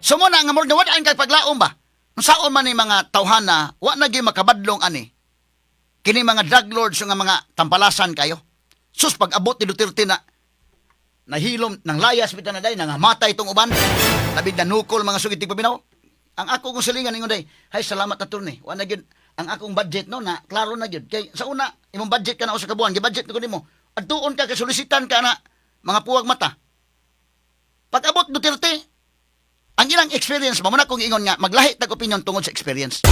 So mo na nga murag nawad-an kag paglaom ba? Unsaon man ni mga tawhana, wa na gyud makabadlong ani. Kini mga drug lords nga mga tampalasan kayo. Sus, pag abot ni Duterte na nahilom ng layas bitaw na day, nangamatay itong uban. Labi na nukol, mga sugid tigpaminaw. Ang ako kong silingan ingon day, "Hay, salamat, attorney. Wa na gyud ang akong budget, no, na klaro na gyud." Kay sa una imong budget ka na usa ka buwan, gi-budget ko nimo. Adtuon ka kay solisitan ka na mga puwag mata. Pag abot Duterte, ang ilang experience mo na kung ingon nga maglahi tag opinion tungod sa experience.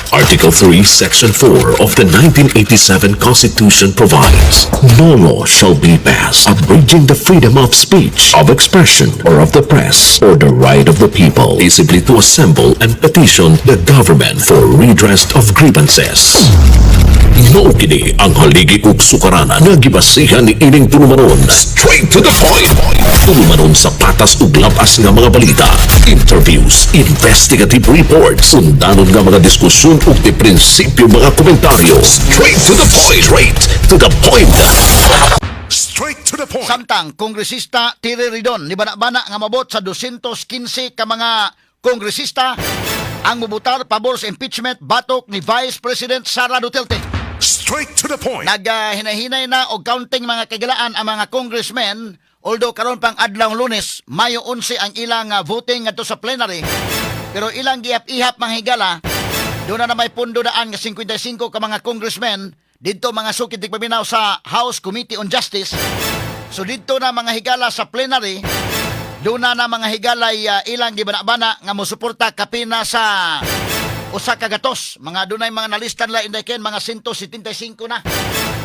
Article 3, Section 4 of the 1987 Constitution provides, "No law shall be passed abridging the freedom of speech, of expression, or of the press, or the right of the people peaceably to assemble and petition the government for redress of grievances." Mao kini ang haligi ug sukaranan nga gibasihan ni ining tulumanon. Straight to the point. Tulumanon sa patas ug labas nga mga balita, interviews, investigative reports, undanon nga mga diskusyon ug di prinsipyo mga komentaryo. Straight to the point. Straight to the point. Straight to the point. Samtang Kongresista Terry Ridon ni bana-bana nga mabot sa 215 ka mga kongresista ang mubutar pabor sa impeachment batok ni Vice President Sara Duterte. Straight to the point. Nagahinahinay na og counting, mga kahigalaan, ang mga congressmen, although karon pang adlaw Lunes, Mayo 11, ang ilang voting ngadto sa plenary, pero ilang giap-ihap, mga higala, doon na may pundo daan nga 55 ka mga congressmen didto, mga sukid tigpaminaw, sa House Committee on Justice. So didto na, mga higala, sa plenary, doon na na, mga higalay, ilang gibana-bana nga mosuporta kapina sa 100. Mga dunay mga nalista nila, Inday Ken, mga 175 na.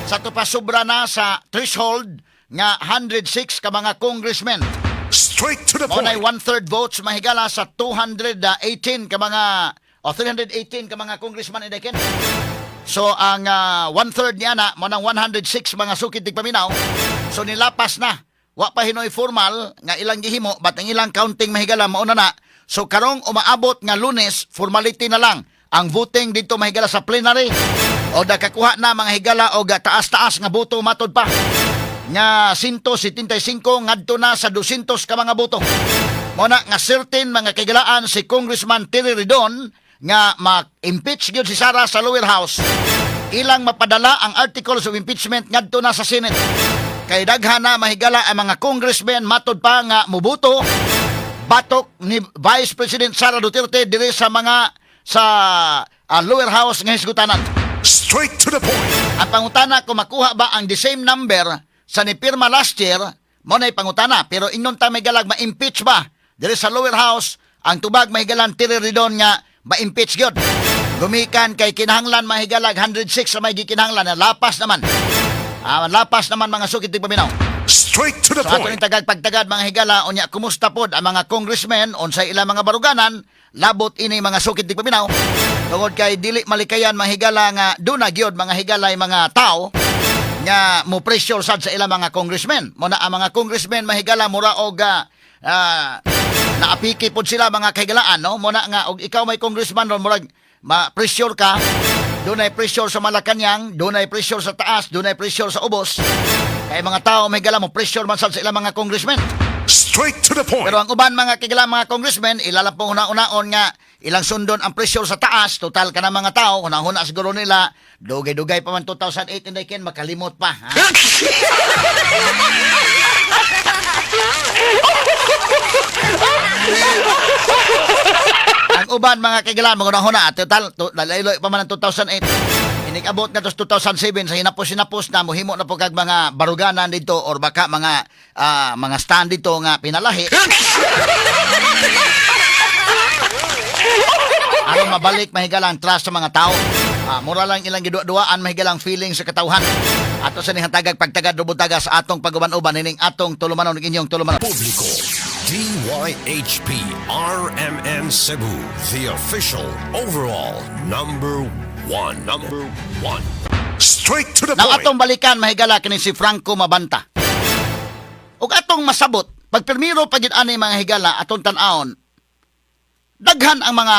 Sa ato pa sobra na sa threshold nga 106 ka mga congressmen. Straight to the Mao nay point. One-third votes, mahigala, sa 218 ka mga o 318 ka mga congressman, Inday Ken. So ang one-third niya na mo nang 106, mga sukid tigpaminaw. So nilapas na. Wa pa hinoy formal nga ilang gihimo, but ang ilang counting, mahigala, mao na na. So karong umaabot nga Lunes, formality na lang ang voting dito, mahigala, sa plenary. O nakakuha na, mga higala, og taas-taas nga boto, matod pa nga 175 ngadto na sa 200 ka mga boto. Mo na nga certain, mga kahigalaan, si Congressman Terry Ridon nga ma-impeach gyud si Sara sa lower house. Ilang mapadala ang articles of impeachment ngadto na sa Senate. Kay daghan na, mahigala, ang mga congressmen, matod pa, nga mubuto batok ni Vice President Sara Duterte diri sa mga sa lower house nga hisgutanan. Straight to the point. Ang pangutana kung makuha ba ang the same number sa nipirma last year, mo na'y pangutana. Pero ingon ta, may galag, ma-impeach ba diri sa lower house ang tubag, mahigalan, Terry Ridon nga ma-impeach gyud? Gumikan kay kinahanglan, mahigalag, 106 sa may gikinahanglan na lapas naman. Ah, lapas naman, mga sukid tigpaminaw. Straight to the So ato point. ning tagad pagtagad, mga higala, unya kumusta pod ang mga congressmen, unsay ilang mga baruganan labot ini, mga sukid tigpaminaw, tungod kay dili malikayan, mga higala, nga duna gyud, mga higalay, mga tao nga mo pressure sad sa ilang mga congressmen. Mo na ang mga congressmen, mahigala, mura og naapiki pod sila, mga kahigalaan, no? Mo na nga og ikaw may congressman ron, murag ma-pressure ka. Dunay pressure sa Malacanang, dunay pressure sa taas, dunay pressure sa ubos. Kay mga tao, may gala, mo pressure man sad sa ilang mga congressmen. Straight to the point. Pero ang uban, mga kigala, mga congressmen, ilalang pong una-unaon nga ilang sundon ang pressure sa taas, total ka na mga tao, una-una siguro nila, dugay-dugay pa man 2008, Inday Ken, makalimot pa. Ha? Ang uban, mga kigala, mga una-una, total, lalayloy pa man ang 2008. Inig-abot na to sa 2007 sa hinapos-hinapos na muhimo na po kag mga baruganan dito or baka mga stand dito nga pinalahi aron mabalik, mahigala, ang trust sa mga tao. Ah, mura lang ilang giduwa-duaan, mahigalang feeling sa katawhan. Ato sa ning tagag pagtagad rubutaga sa atong paguban-uban ining atong tulumanon ug inyong tulumanon. Publiko. DYHP RMN Cebu, the official overall number one. Number one. Straight to the Now point. atong balikan, mahigala, kini si Franco Mabanta. Ug atong masabot, pag pirmiro pagid ani, mga higala, atong tan-awon, daghan ang mga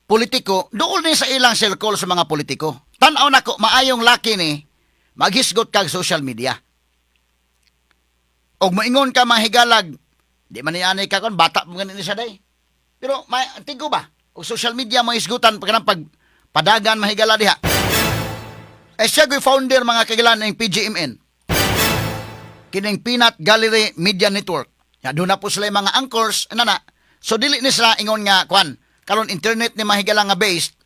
politiko dool ni sa ilang circle sa mga politiko. Tan-aw nako, maayong laki ni maghisgot kag social media. Og moingon ka, mga higalag, di man ni anay ka kon bata mo gani ni siya day. Pero may tigo ba? Og social media mo isgutan pag pag padagan mahigala diha. Eh siya gyud founder, mga kaigalaan, ng PGMN. Kining Peanut Gallery Media Network. Ya doon na po sila yung mga anchors ana na. So dili ni sila ingon nga kwan. Karon internet ni mahigala nga based.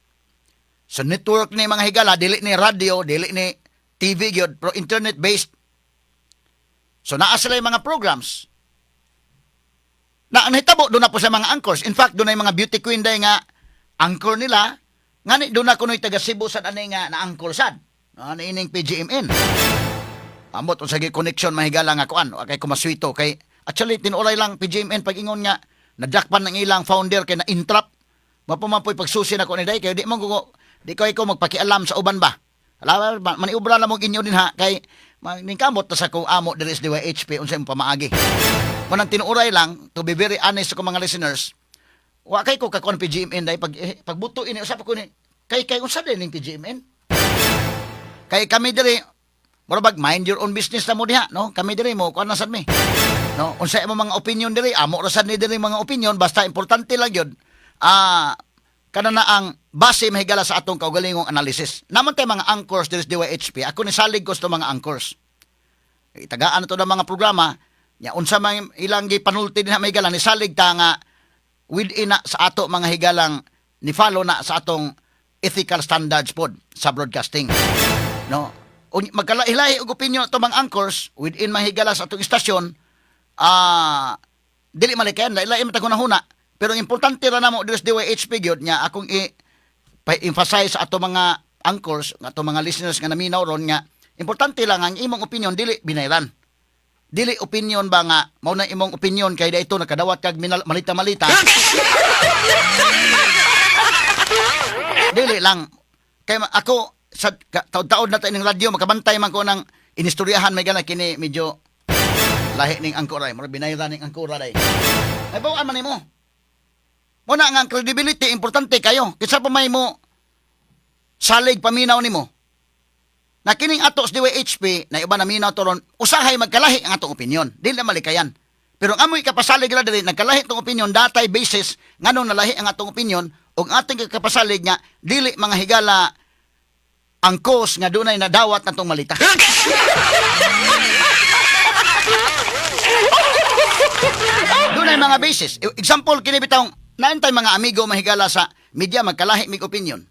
So network ni mga higala, dili ni radio, dili ni TV gyud, pero internet based. So naa sila yung mga programs. Na ang nahitabo doon na po sa mga anchors. In fact, doon na yung mga beauty queen day nga anchor nila. Ngani doon na kuno'y taga Cebu sad ani nga na anchor sad. No, ani ining PGMN. Amot unsa gyud connection mahigala nga kuan, wa kay kumaswito kay actually tinuolay lang PGMN pag ingon nga nadakpan ng ilang founder kay na entrap. Mapumapoy pagsusi na ko ni day kay di mo ko di ko ikaw magpakialam sa uban ba. Ala maniubra lang mo inyo din ha kay ningkamot ta sa kong amo diri sa DYHP unsa imong pamaagi. Manang tinuoray lang, to be very honest sa akong mga listeners, wa kay ko kakuan PGMN day pag eh, pagbuto ini usap ko ni kay kay unsa din ning PGMN? Kay kami diri mura bag mind your own business na mo diha, no? Kami diri mo kuan na sad mi. No, unsa imo mga opinion diri, amo ra sad ni diri mga opinion, basta importante lang gyud. Ah, kana na ang base mahigala sa atong kaugalingong analysis. Naman tay mga anchors diri sa DYHP. Ako ni salig ko sa mga anchors. Itagaan na to ng mga programa nya unsa man ilang gipanulti din mahigala ni salig ta nga within na sa ato mga higalang ni follow na sa atong ethical standards pod sa broadcasting. No? Magkalahi-lahi og opinion ato mga anchors within mga higala sa atong istasyon, dili malikayan, lahi-lahi man ta huna. Pero ang importante ra namo diri sa DYHP gyud nya akong i pa-emphasize sa ato mga anchors, ato mga listeners nga naminaw ron nga importante lang ang imong opinion dili binayran. Dili opinion ba nga mao na imong opinion kay ito nakadawat kag malita-malita. Dili lang kay ako sa taod-taod na tayo ng radyo makabantay man ko ng inistoryahan may gana kini medyo lahi ning angkor ay murag binayran ning angkor ay. Ay bawaan man nimo. Mo na nga ang credibility importante kayo. Kinsa pa may mo salig paminaw nimo. Na kining ato sa DYHP na iba na minaw to ron, usahay magkalahi ang atong opinion. Dili na malikayan. Pero ang amoy kapasalig ra diri nagkalahi tong opinion datay basis nganong nalahi ang atong opinion ug ating kapasalig nga dili mga higala ang cause nga dunay nadawat natong malita. Dunay mga basis. Example kini bitawng naantay mga amigo mahigala sa media magkalahi mig opinion.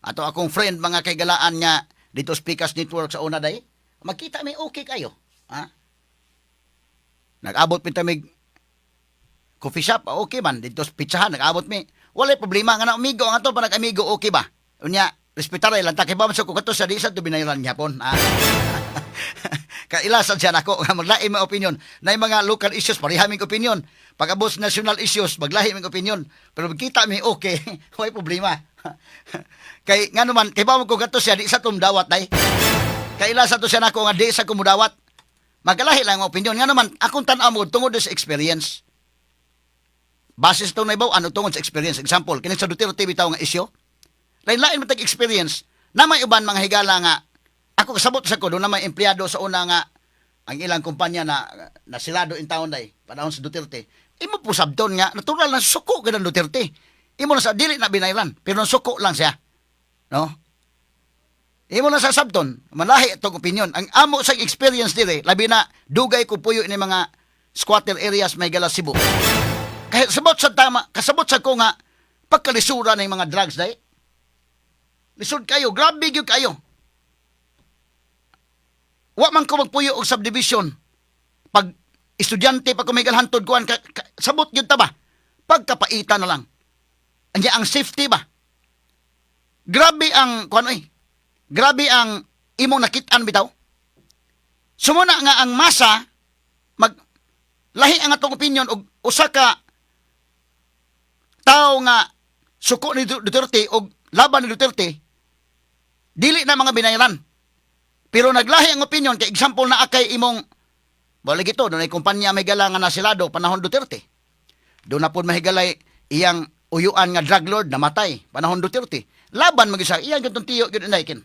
Ato akong friend mga kaigalaan nga dito Speakers Network sa una day, magkita may okay kayo. Ha? Nag-abot mi tamig coffee shop, ah, okay man dito sa pizzahan nag-abot mi. Walay problema nga na amigo ang ato pa nag-amigo okay ba? Unya, respetare lang ta kay ba sa ko kato sa di sa to binayran gyapon. Ah. Kailasan siya nako nga maglahi may opinion. Na mga local issues pareha ming opinion. Pag abot sa national issues maglahi ming opinion. Pero magkita mi okay, way problema. Kay ngano man kay ba ko kato siya di sa tumdawat day. Kailasan to siya nako nga di sa kumudawat. Maglahi lang ang opinion ngano man akong tan-aw mo tungod sa experience. Basis sa itong naibaw, ano tungod sa experience. Example, kini sa Duterte bitaw nga isyo. Lain-lain man tag experience na may uban mga higala nga ako kasabot sa ko doon na may empleyado sa una nga ang ilang kumpanya na nasirado in town day panahon sa Duterte. Imo po sabton nga natural na suko gid ang Duterte. Imo na sa dili na binayran pero suko lang siya. No? Imo na sa sabton, malahi itong opinion. Ang amo sa experience dire, labi na dugay ko puyo ini mga squatter areas may gala Cebu. Kahit sabot sa tama, kasabot sa ko nga pagkalisura ng mga drugs day. Lisod kayo, grabe gyud kayo. Wa man ko magpuyo og subdivision. Pag estudyante pa ko may galhantod kuan sabot gyud ta ba? Pagkapaita na lang. Anya ang safety ba? Grabe ang kuan oy. Grabe ang imong nakit-an bitaw. Sumuna nga ang masa mag lahi ang atong opinion og usa ka tao nga suko ni Duterte og laban ni Duterte dili na mga binayaran. Pero naglahi ang opinion kay example na akay imong balik ito dunay kumpanya may gala nga nasilado panahon Duterte. Doon na po mahigalay iyang uyuan nga drug lord namatay panahon Duterte. Laban mag isa iyang gyud tiyo gyud inaykin.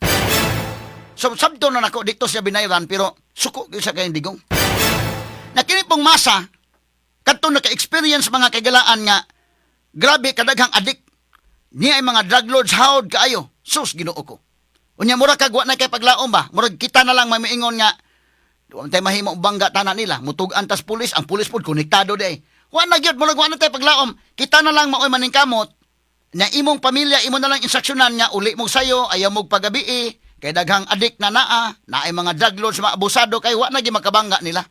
So sabto na nako dito siya binayran pero suko gyud siya kay digong. Na kini pong masa kadto naka-experience mga kagalaan nga Grabe kadaghang adik. Niya ay mga drug lords hawd kaayo. Sus, Ginoo ko. Unya mura kag wa na kay paglaom ba? Murag kita na lang mamiingon nga wa man tay mahimo bangga tanan nila. Mutug-an tas pulis, ang pulis pod konektado di. Wa na gyud, murag wa na tay paglaom. Kita na lang maoy maningkamot na imong pamilya imo na lang instruksyonan nga uli mo sayo, ayaw mo pagabi, kay daghang adik na naa, naay mga drug lords maabusado kay wa na gyud makabangga nila.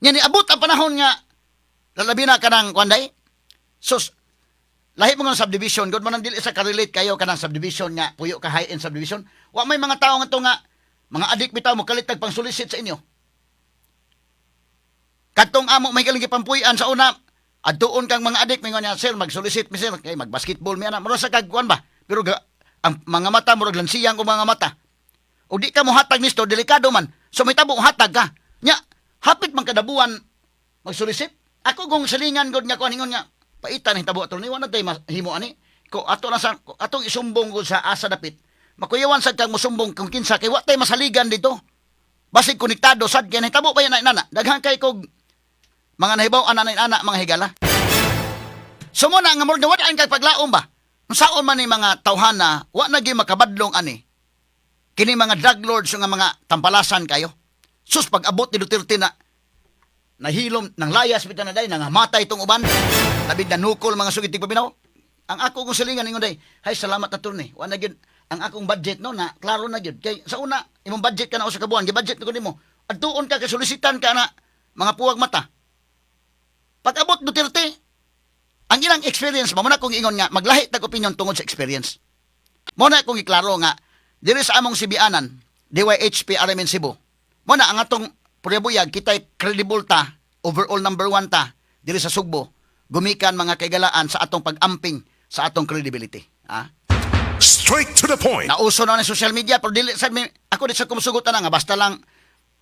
Nya niabot ang panahon nga lalabi na kanang kuan day. Sus, lahi mo nga subdivision, god mo nang dili sa ka-relate kayo kanang subdivision nga puyo ka high-end subdivision. Wa may mga tao nga to nga mga adik bitaw mo kalit pang solicit sa inyo. Kadtong amo may kaling gipampuy-an sa una, adtuon kang mga adik mingon niya, "Sir, mag-solicit mi, sir, kay mag-basketball mi ana." Mura sa kag kuan ba? Pero ga, ang mga mata murag lansiyang og mga mata. O di ka mohatag nisto, delikado man. So may tabo hatag ka. Nya, hapit man kadabuan magsolicit. Ako kung salingan gud nga kuan ingon nga paitan hitabo ato ni wa na tay mahimo ani. Ko ato na sa atong isumbong gud sa asa dapit. Makuyawan sad kang mosumbong kung kinsa kay wa tay masaligan dito. Basig konektado sad kay nahitabo pa yan na nana. Daghan kay kog mga nahibaw ana na ana mga higala. So mo na nga murag nawad-an kag paglaom ba? Saon man ni mga tawhana, wa na gyud makabadlong ani. Kini mga drug lords nga mga tampalasan kayo. Sus, pag-abot ni Duterte na nahilom ng layas bitaw na day nangamatay itong uban. Labi na nukol mga sugid tigpaminaw. Ang ako kong silingan ingon day, "Hay, salamat, attorney. Wa na gyud ang akong budget no na klaro na gyud." Kay sa una imong budget ka na usa ka buwan, gi-budget ko nimo. Adtuon ka kay solisitan ka na mga puwag mata. Pag-abot Duterte, ang ilang experience mo na kung ingon nga maglahi tag opinion tungod sa experience. Mo na kung iklaro nga diri sa among sibianan, DYHP RMN Cebu. Mo na ang atong purya-buyag, kita'y credible ta, overall number one ta diri sa Sugbo. Gumikan mga kaigalaan sa atong pag-amping sa atong credibility. Ah? Straight to the point. Nauso na ng social media pero dili sa ako di sa kumusugot na nga basta lang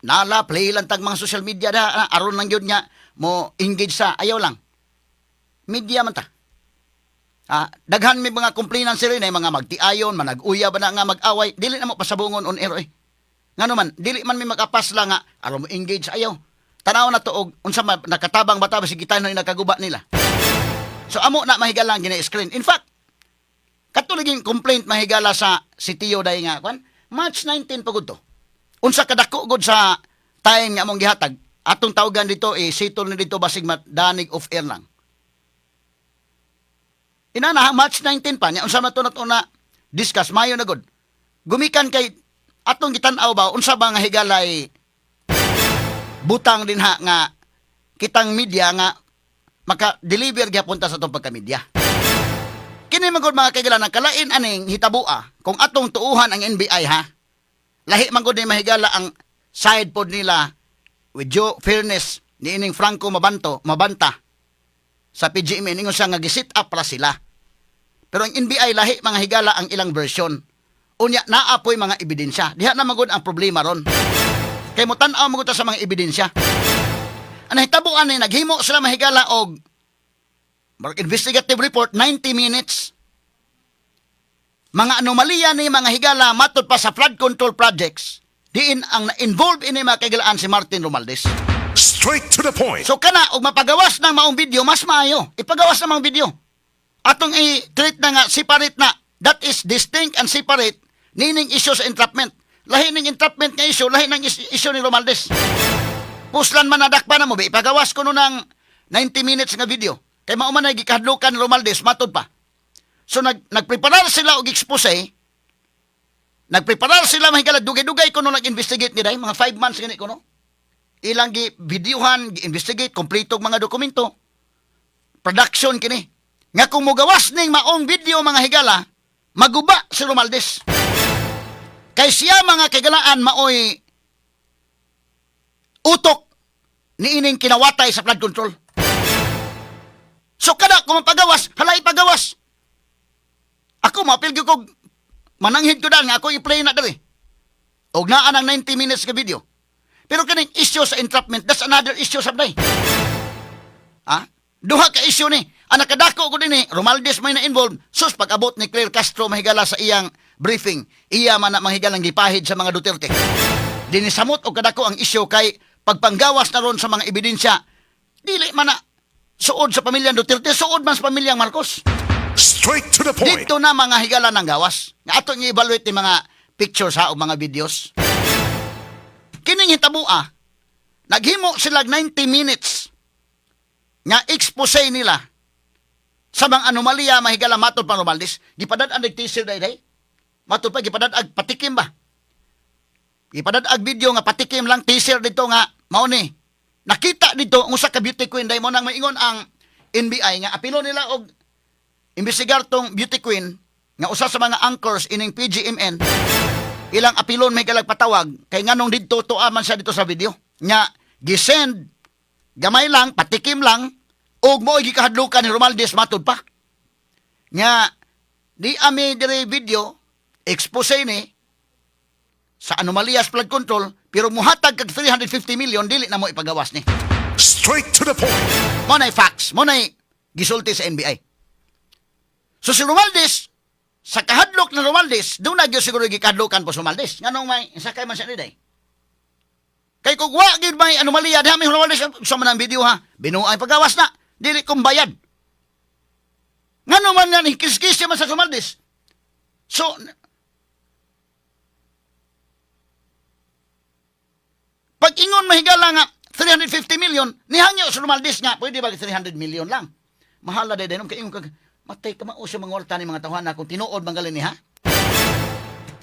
nala play lang tag mga social media da aron lang gyud nga mo engage sa ayaw lang. Media man ta. Ah, daghan may mga complainants sila na mga magtiayon, manag-uya ba na nga mag-away, dili na mo pasabungon on air eh. Ngano man, dili man may makapas lang nga aron mo engage ayaw. Tanaw na to og unsa ma, nakatabang ba ta ba sige tayo nakaguba nila. So amo na mahigala ang gina-screen. In fact, kato laging complaint mahigala sa si Tio day nga kwan, March 19 pa gud to. Unsa kadako gud sa time nga among gihatag. Atong tawagan dito eh settle na dito basig danig off air lang. Inana ha, March 19 pa niya unsa man to nato na discuss mayo na gud. Gumikan kay atong gitan-aw ba unsa ba nga higalay butang din ha nga kitang media nga maka-deliver gyapon ta sa atong pagka-media. Kini man gud mga kaigalan ang kalain aning hitabua kung atong tuuhan ang NBI ha. Lahi man gud ni mahigala ang side pod nila with due fairness ni ining Franco Mabanto Mabanta sa PGMN ingon siya nga gi-set up ra sila. Pero ang NBI lahi mga higala ang ilang version. Unya naa po'y mga ebidensya. Diha na man gud ang problema ron. Kay mo tan-aw man gud ta sa mga ebidensya. Ang nahitabo ani naghimo sila mahigala og murag investigative report 90 minutes. Mga anomalya ni mga higala matod pa sa flood control projects diin ang na-involve ini mga kahigalaan si Martin Romualdez. Straight to the point. So kana og mapagawas ng maong video mas maayo. Ipagawas na maong video. Atong i-treat na nga separate na. That is distinct and separate nining issue sa entrapment. Lahi ning entrapment nga issue, lahi ng issue ni Romualdez. Puslan man nadakpa na mo, be, ipagawas ko no ng 90 minutes nga video. Kay mao man ay gikahadlukan ni Romualdez, matod pa. So nagpreparar sila og expose. Nagpreparar sila mahigala dugay-dugay ko no nag-investigate ni day, mga 5 months gani ko no. Ilang gi videohan, gi-investigate, kompleto og mga dokumento. Production kini. Nga kung mugawas ning maong video mga higala, maguba si Romualdez. Kay siya mga kaigalaan maoy utok ni ining kinawatay sa flood control. So kada kung mapagawas, hala ipagawas. Ako maapil gyud kog mananghid ko daan nga ako i-play na diri. Og naa nang 90 minutes nga video. Pero kaning issue sa entrapment, that's another issue sabday. Ha? Duha ka issue ni. Ang nakadako ko din ni, Romualdez may na-involved. Sus, pag-abot ni Claire Castro mahigala sa iyang briefing, iya man na mahigalang gipahid sa mga Duterte. Dinisamot og kadako ang issue kay pagpanggawas na ron sa mga ebidensya, dili man na Suod sa pamilyang Duterte, suod man sa pamilyang Marcos. Straight to the point. Dito na mga higala ng gawas. Nga ato nga evaluate ni mga pictures ha o mga videos. Kining hitabua, naghimo sila 90 minutes nga expose nila sa mga anomalya mahigala matod pa Romualdez. Gipadad ang nagteaser day day. Matod pa gipadad ag patikim ba. Gipadad ag video nga patikim lang teaser dito nga mao ni. Nakita dito ang usa ka beauty queen day mo nang maingon ang NBI nga apilo nila og imbestigar tong beauty queen nga usa sa mga anchors ining PGMN, ilang apilon may galag patawag kay nganong didto tuwa man siya dito sa video nga gisend gamay lang, patikim lang, ug mo'y gikahadlukan ni Romualdez matud pa nga di ami dire video expose ni sa anomaliyas flood control, pero muhatag kag 350 million, dili na mo ipagawas ni. Straight to the point. Mo na'y facts, mo na'y gisulti sa NBI. So si Romualdez, sa kahadlok ni Romualdez, doon na gyud siguro gikahadlokan po si Romualdez. Nganong may sakay man siya ni day. Kay kung wa gyud may anomalya diha may Romualdez sa man ang video ha, binuay pagawas na, dili kong bayad. Ngano man nga ni kiskis man sa Romualdez. So pag ingon mahigala nga 350 million, nihangyo sa Romualdez nga, pwede ba 300 million lang? Mahal na din, kay ingon kag, matay ka mao sa mga kwarta ni mga tawhana kung tinuod man ni ha?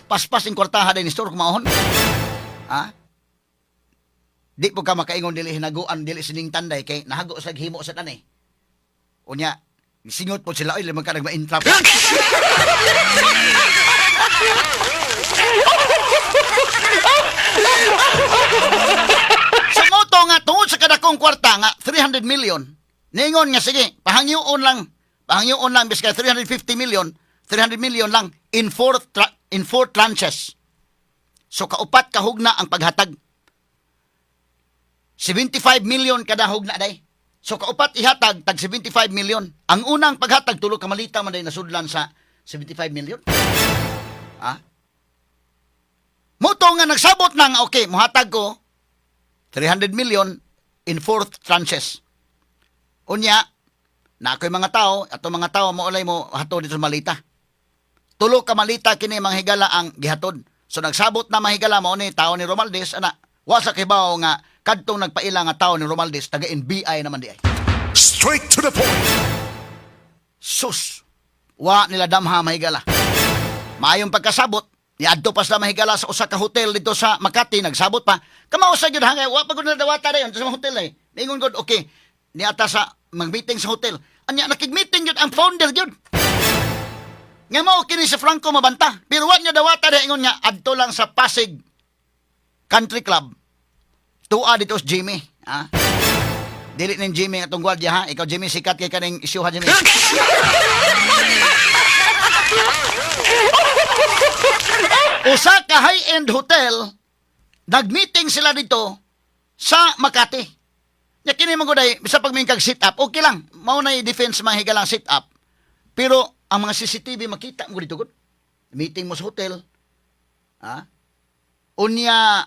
Paspas ang kwartaha din ni store kumaon. Ha? Di po ka makaingon dili hinaguan dili sining tanday kay nahago sa himo sa tanay. Unya, singot po sila, oy, limang ka nagma-entrap. Sa moto nga tungod sa kadakong kwarta nga 300 million, ningon nga sige, pahangyoon lang, pahangyoon lang biska 350 million, 300 million lang in four tranches. So kaupat kahugna ang paghatag. 75 million kada hugna day. So kaupat ihatag tag 75 million. Ang unang paghatag tulo ka malita man day nasudlan sa 75 million. Ha? Moto nga nagsabot na nga okay, muhatag ko 300 million in four tranches. Unya, na ako'y mga tao, ato mga tao maulay mo hatod dito sa malita. Tulo ka malita kini mga higala ang gihatod. So nagsabot na mga higala mao ni tao ni Romualdez ana. Wa sa kibaw nga kadtong nagpaila nga tao ni Romualdez taga NBI naman di ay. Straight to the point. Sus. Wa nila damha mahigala. Maayong pagkasabot, niadto pa sila mahigala sa usa ka hotel dito sa Makati, nagsabot pa. Kamao sa gyud hangay, wa pa gud nila dawata dayon sa mga hotel ay. Ningon gud, okay, niata sa mag-meeting sa hotel. Anya nakig-meeting gyud ang founder gyud. Nga mao kini si Franco Mabanta, pero wa niya dawata dayon, ingon nga adto lang sa Pasig Country Club. Tuwa dito si Jimmy, ha? Dili ning Jimmy atong gwardiya ha. Ikaw Jimmy, sikat kay kaning issue ha Jimmy. Usa ka high-end hotel, nag-meeting sila dito sa Makati. Nya kini man gud ay bisa pag kag sit up, okay lang. Mao na defense mga higalang sit up. Pero ang mga CCTV makita mo dito gud. Meeting mo sa hotel. Ha? Unya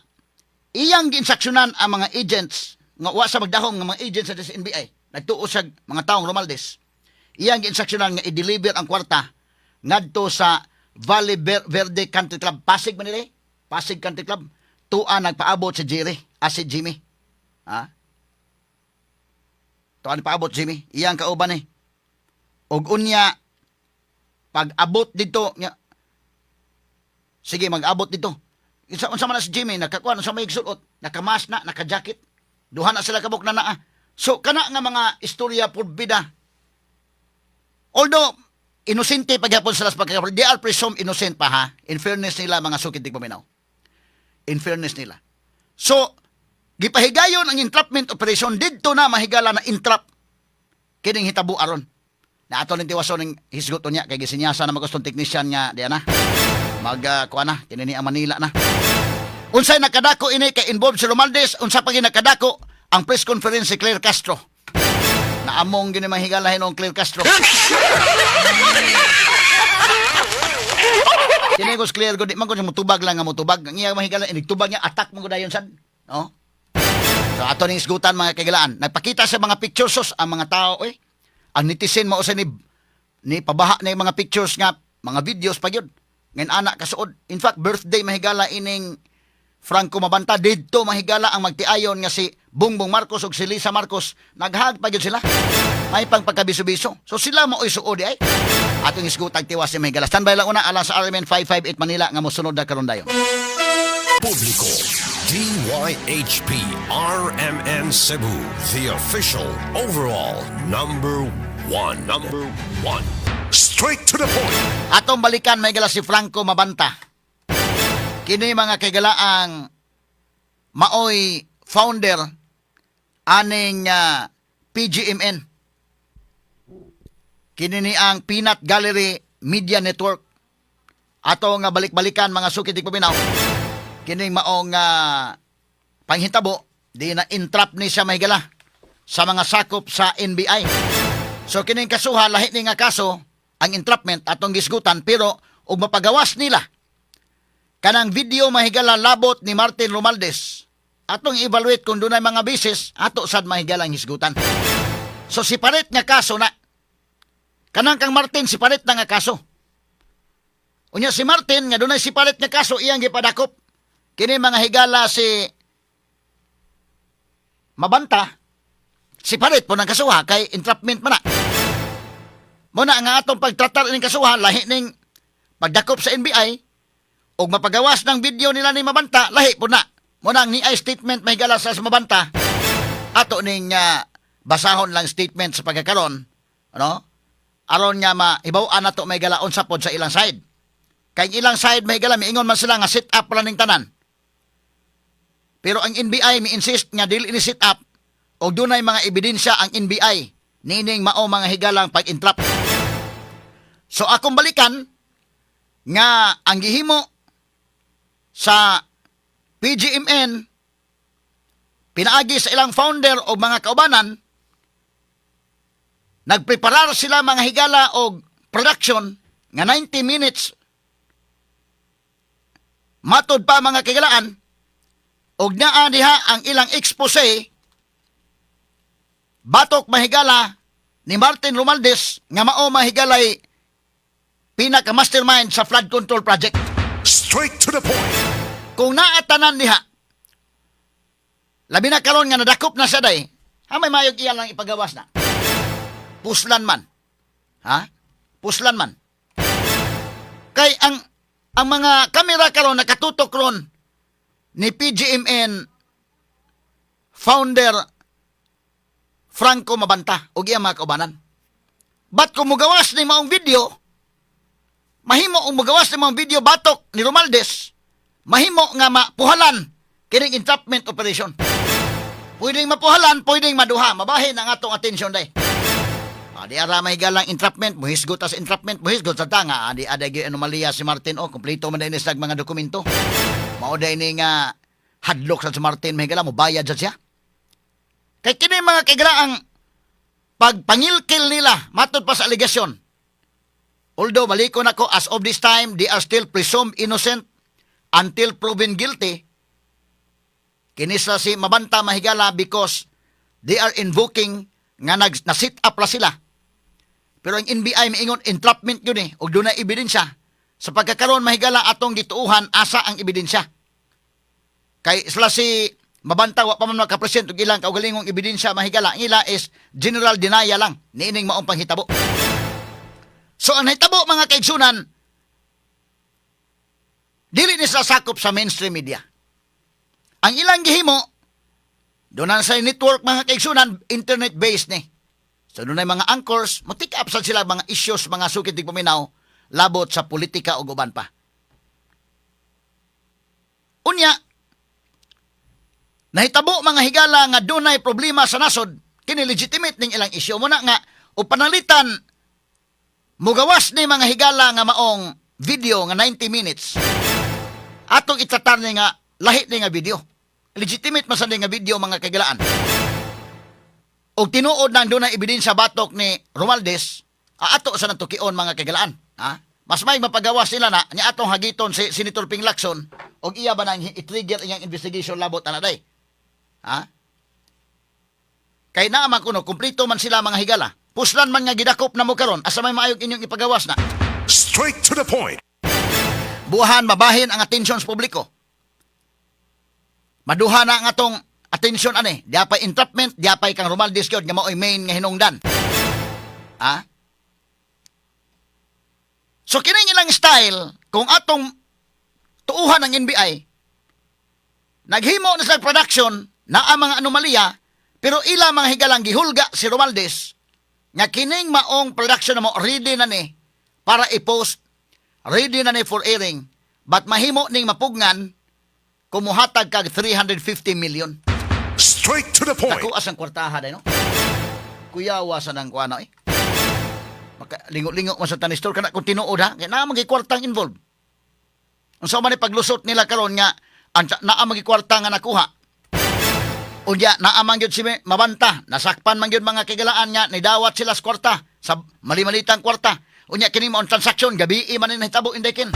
iyang giinstruksyonan ang mga agents nga wa sa magdahom nga mga agents sa NBI. Nagtuo sa mga taong Romualdez. Iyang giinstruksyonan nga i-deliver ang kwarta ngadto sa Valle Verde Country Club, Pasig man nila eh. Pasig Country Club. Tua nagpaabot si Jerry, ah, si Jimmy. Ha? Tuan nagpaabot Jimmy. Iyang kauban eh. Og unya pag abot dito nga sige mag-abot dito. Isa unsa man na si Jimmy nakakuan unsa may gisuot, naka-mask na, naka-jacket. Duha na sila kabuk na naa. So kana nga mga istorya purbida. Although inosente pagyapon sila sa pagkakapal, they are presumed innocent pa ha. In fairness nila mga sukid paminaw. In fairness nila. So gipahigayon ang entrapment operation didto na mahigala na entrap kining hitabo aron. Na ato ning tiwason ning hisgot niya kay gisinyasa na magustong technician nga diyan na. Mag kuan na kini ni ang Manila na. Unsay nakadako ini kay involved si Romualdez, unsa pa nakadako ang press conference si Claire Castro. Naamong gini mahigala hinong Claire Castro. Kini ko si Claire gud di man ko siya mutubag lang nga mutubag. Ang iya mahigala inigtubag niya attack man gud dayon sad. No? So ato ning isgutan, mga kahigalaan. Nagpakita sa mga pictures sos ang mga tao eh. Ang netizen mao sa ni pabaha na yung mga pictures nga mga videos pa gyud. Ngayon ana kasuod. In fact, birthday mahigala ining Franco Mabanta didto mahigala ang magtiayon nga si Bongbong Marcos ug si Lisa Marcos, naghag pa gyud sila. May pang pagkabiso-biso. So sila mo suod ay. Atong isgutag tiwas si mahigala. Standby lang una alang sa RMN 558 Manila nga mosunod na karon dayon. Publiko. DYHP RMN Cebu, the official overall number one. Number one. Straight to the point. Atong balikan, mahigala, si Franco Mabanta. Kini, mga kaigalaang, maoy founder aning PGMN. Kini ni ang Peanut Gallery Media Network. Ato nga balik-balikan, mga suki tigpaminaw. Kini maong panghitabo di na entrap ni siya, mahigala, sa mga sakop sa NBI. So kining kasuha, lahi ni nga kaso ang entrapment atong gisgutan, pero og mapagawas nila kanang video, mahigala, labot ni Martin Romualdez, atong evaluate kung dunay mga basis ato sad, mahigala, ang hisgutan. So separate nga kaso na. Kanang kang Martin, separate na nga kaso. Unya si Martin nga dunay separate nga kaso iyang gipadakop. Kini, mga higala, si Mabanta, separate po ng kasuha kay entrapment man na. Muna nga atong pagtratar ining kasuha, lahi ning pagdakop sa NBI ug mapagawas ng video nila ni Mabanta, lahi po na. Muna ang ni statement, mahigala, sa Mabanta. Ato ning basahon lang statement sa pagkakaron, ano? Aron nga mahibaw-an nato, mahigala, unsa pod sa ilang side. Kay ang ilang side, mahigala, miingon man sila nga set up ra ning tanan. Pero ang NBI mi-insist nga dili ni set up og dunay mga ebidensya ang NBI niining mao, mga higalang, pag-entrap. So akong balikan nga ang gihimo sa PGMN pinaagi sa ilang founder o mga kaubanan, nagpreparar sila, mga higala, og production nga 90 minutes matod pa, mga kahigalaan, og naa diha ang ilang expose batok, mahigala, ni Martin Romualdez nga mao, mahigalay, pinaka mastermind sa flood control project. Straight to the point. Kung naatanan diha, labi na karon nga nadakop na siya day, ha, may mayog iya lang ipagawas na. Puslan man. Ha? Puslan man. Kay ang mga kamera karon nakatutok ron ni PGMN founder Franco Mabanta ug iya mga kaubanan. But kung mugawas ni maong video, mahimo ang mugawas ni maong video batok ni Romualdez, mahimo nga mapuhalan kining entrapment operation. Pwedeng mapuhalan, pwedeng maduha. Mabahin ang atong atensyon day. Ah, di ara may galang entrapment, muhisgot ta sa entrapment, muhisgot sa tanga. Ah, di ada gyud anomalya si Martin o kompleto man din sa mga dokumento. Mao day ni nga hadlok sa si Martin, may gala mo bayad sa siya. Kay kini, mga kaigalaang, pagpangilkil nila matod pa sa alegasyon. Although balikon ako, as of this time they are still presumed innocent until proven guilty. Kini sa si Mabanta, mahigala, because they are invoking nga na sit up ra sila. Pero ang NBI miingon entrapment yun eh, ug dunay ebidensya. Sa pagkakaroon, mahigala, atong gituuhan asa ang ebidensya. Kay sila si Mabanta wa pa man makapresent og ilang kaugalingong ebidensya, mahigala. Ang ila is general denial lang niining maong panghitabo. So ang nahitabo, mga kaigsunan, dili ni sila sakop sa mainstream media. Ang ilang gihimo, doon na sa network, mga kaigsunan, internet-based ni. So doon mga anchors, mo take up sa sila mga issues, mga sukit tigpaminaw, labot sa politika o uban pa. Unya, nahitabo, mga higala, nga dunay problema sa nasod, kini legitimate ning ilang issue mo na nga o panalitan mugawas ni, mga higala, nga maong video nga 90 minutes. Atong itatar ni nga lahi ni nga video. Legitimate man sa ni nga video, mga kagilaan. Og tinuod nang dunay ebidensya batok ni Romualdez, ato sa natukion, mga kagilaan. Ha? Mas may mapagawas sila na ni atong hagiton si Senator Ping Lacson og iya ba nang i-trigger iyang investigation labot ana day. Ha? Kay naa man kuno, kumpleto man sila, mga higala. Puslan man nga gidakop na mo karon, asa may maayog inyong ipagawas na? Straight to the point. Buhan mabahin ang atensyon sa publiko. Maduha na ang atong atensyon ani. Diapay entrapment, diapay kang Romualdez gyud nga maoy main nga hinungdan. Ha? So kining ilang style, kung atong tuuhan ng NBI, naghimo na sa production na ang mga anomalya, pero ila mga higalang gihulga si Romualdez nga kining maong production na mo ready na ni para i-post, ready na ni for airing, but mahimo ning mapugngan kung muhatag kag 350 million. Straight to the point. Dako asang kwartaha day, no? Kuyawa sa nang kuano eh. Maka lingo-lingo man sa tanistor kana kung tinuod ha, kay naa man kwartang involved. Unsa man ni paglusot nila karon nga ang naa man kwarta nga nakuha? Unya naa man gyud si Mabanta, nasakpan man gyud, mga kigalaan, nga nidawat sila sa kwarta, sa mali-malitang kwarta. Unya kini mo ang transaksyon gabi man ni nahitabo, Inday Ken.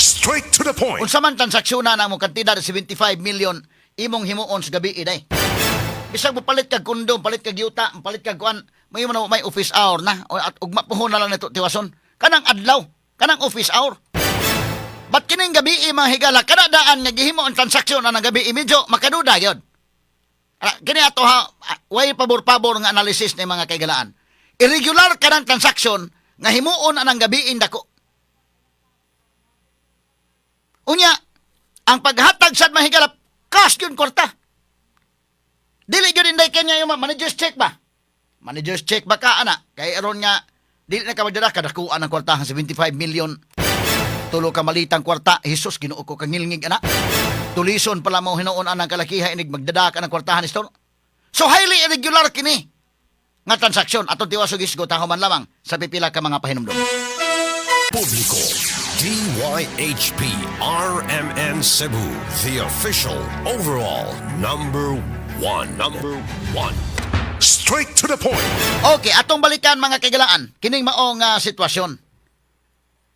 Straight to the point. Unsa man transaksyon na mo kantidad 75 million imong himuon sa gabi day? Bisag mo palit kag kondom, palit kag yuta, palit kag kuan, may man may office hour na o at ugma puhon na lang nito tiwason. Kanang adlaw, kanang office hour. But kining gabi mga higala, kada daan nga gihimo ang transaksyon anang gabi, medyo makaduda gyud. Ah, kini ato ha, ah, way pabor-pabor nga analysis ni, mga kaigalaan. Irregular kanang transaksyon nga himuon anang gabi dako. Unya, ang paghatag sad, mga higala, cash yun kwarta. Dili gyud, Inday Ken, yung manager's check ba? Manager's check ba ka ana? Kay aron nga dili na ka magdala kadakuan ang kwarta, 75 million. Tulo ka malitang kwarta. Jesus, Ginoo ko, kangilngig ana. Tulison pala mo hinuon anang kalakiha inig magdada ka ng kwartahan ni store. So highly irregular kini nga transaksyon. Atong tiwas og isgo tahuman lamang sa pipila ka mga pahinumdum. Publiko. DYHP RMN Cebu, the official overall number one. Number one. Straight to the point. Okay, atong balikan, mga kaigalaan, kining maong sitwasyon.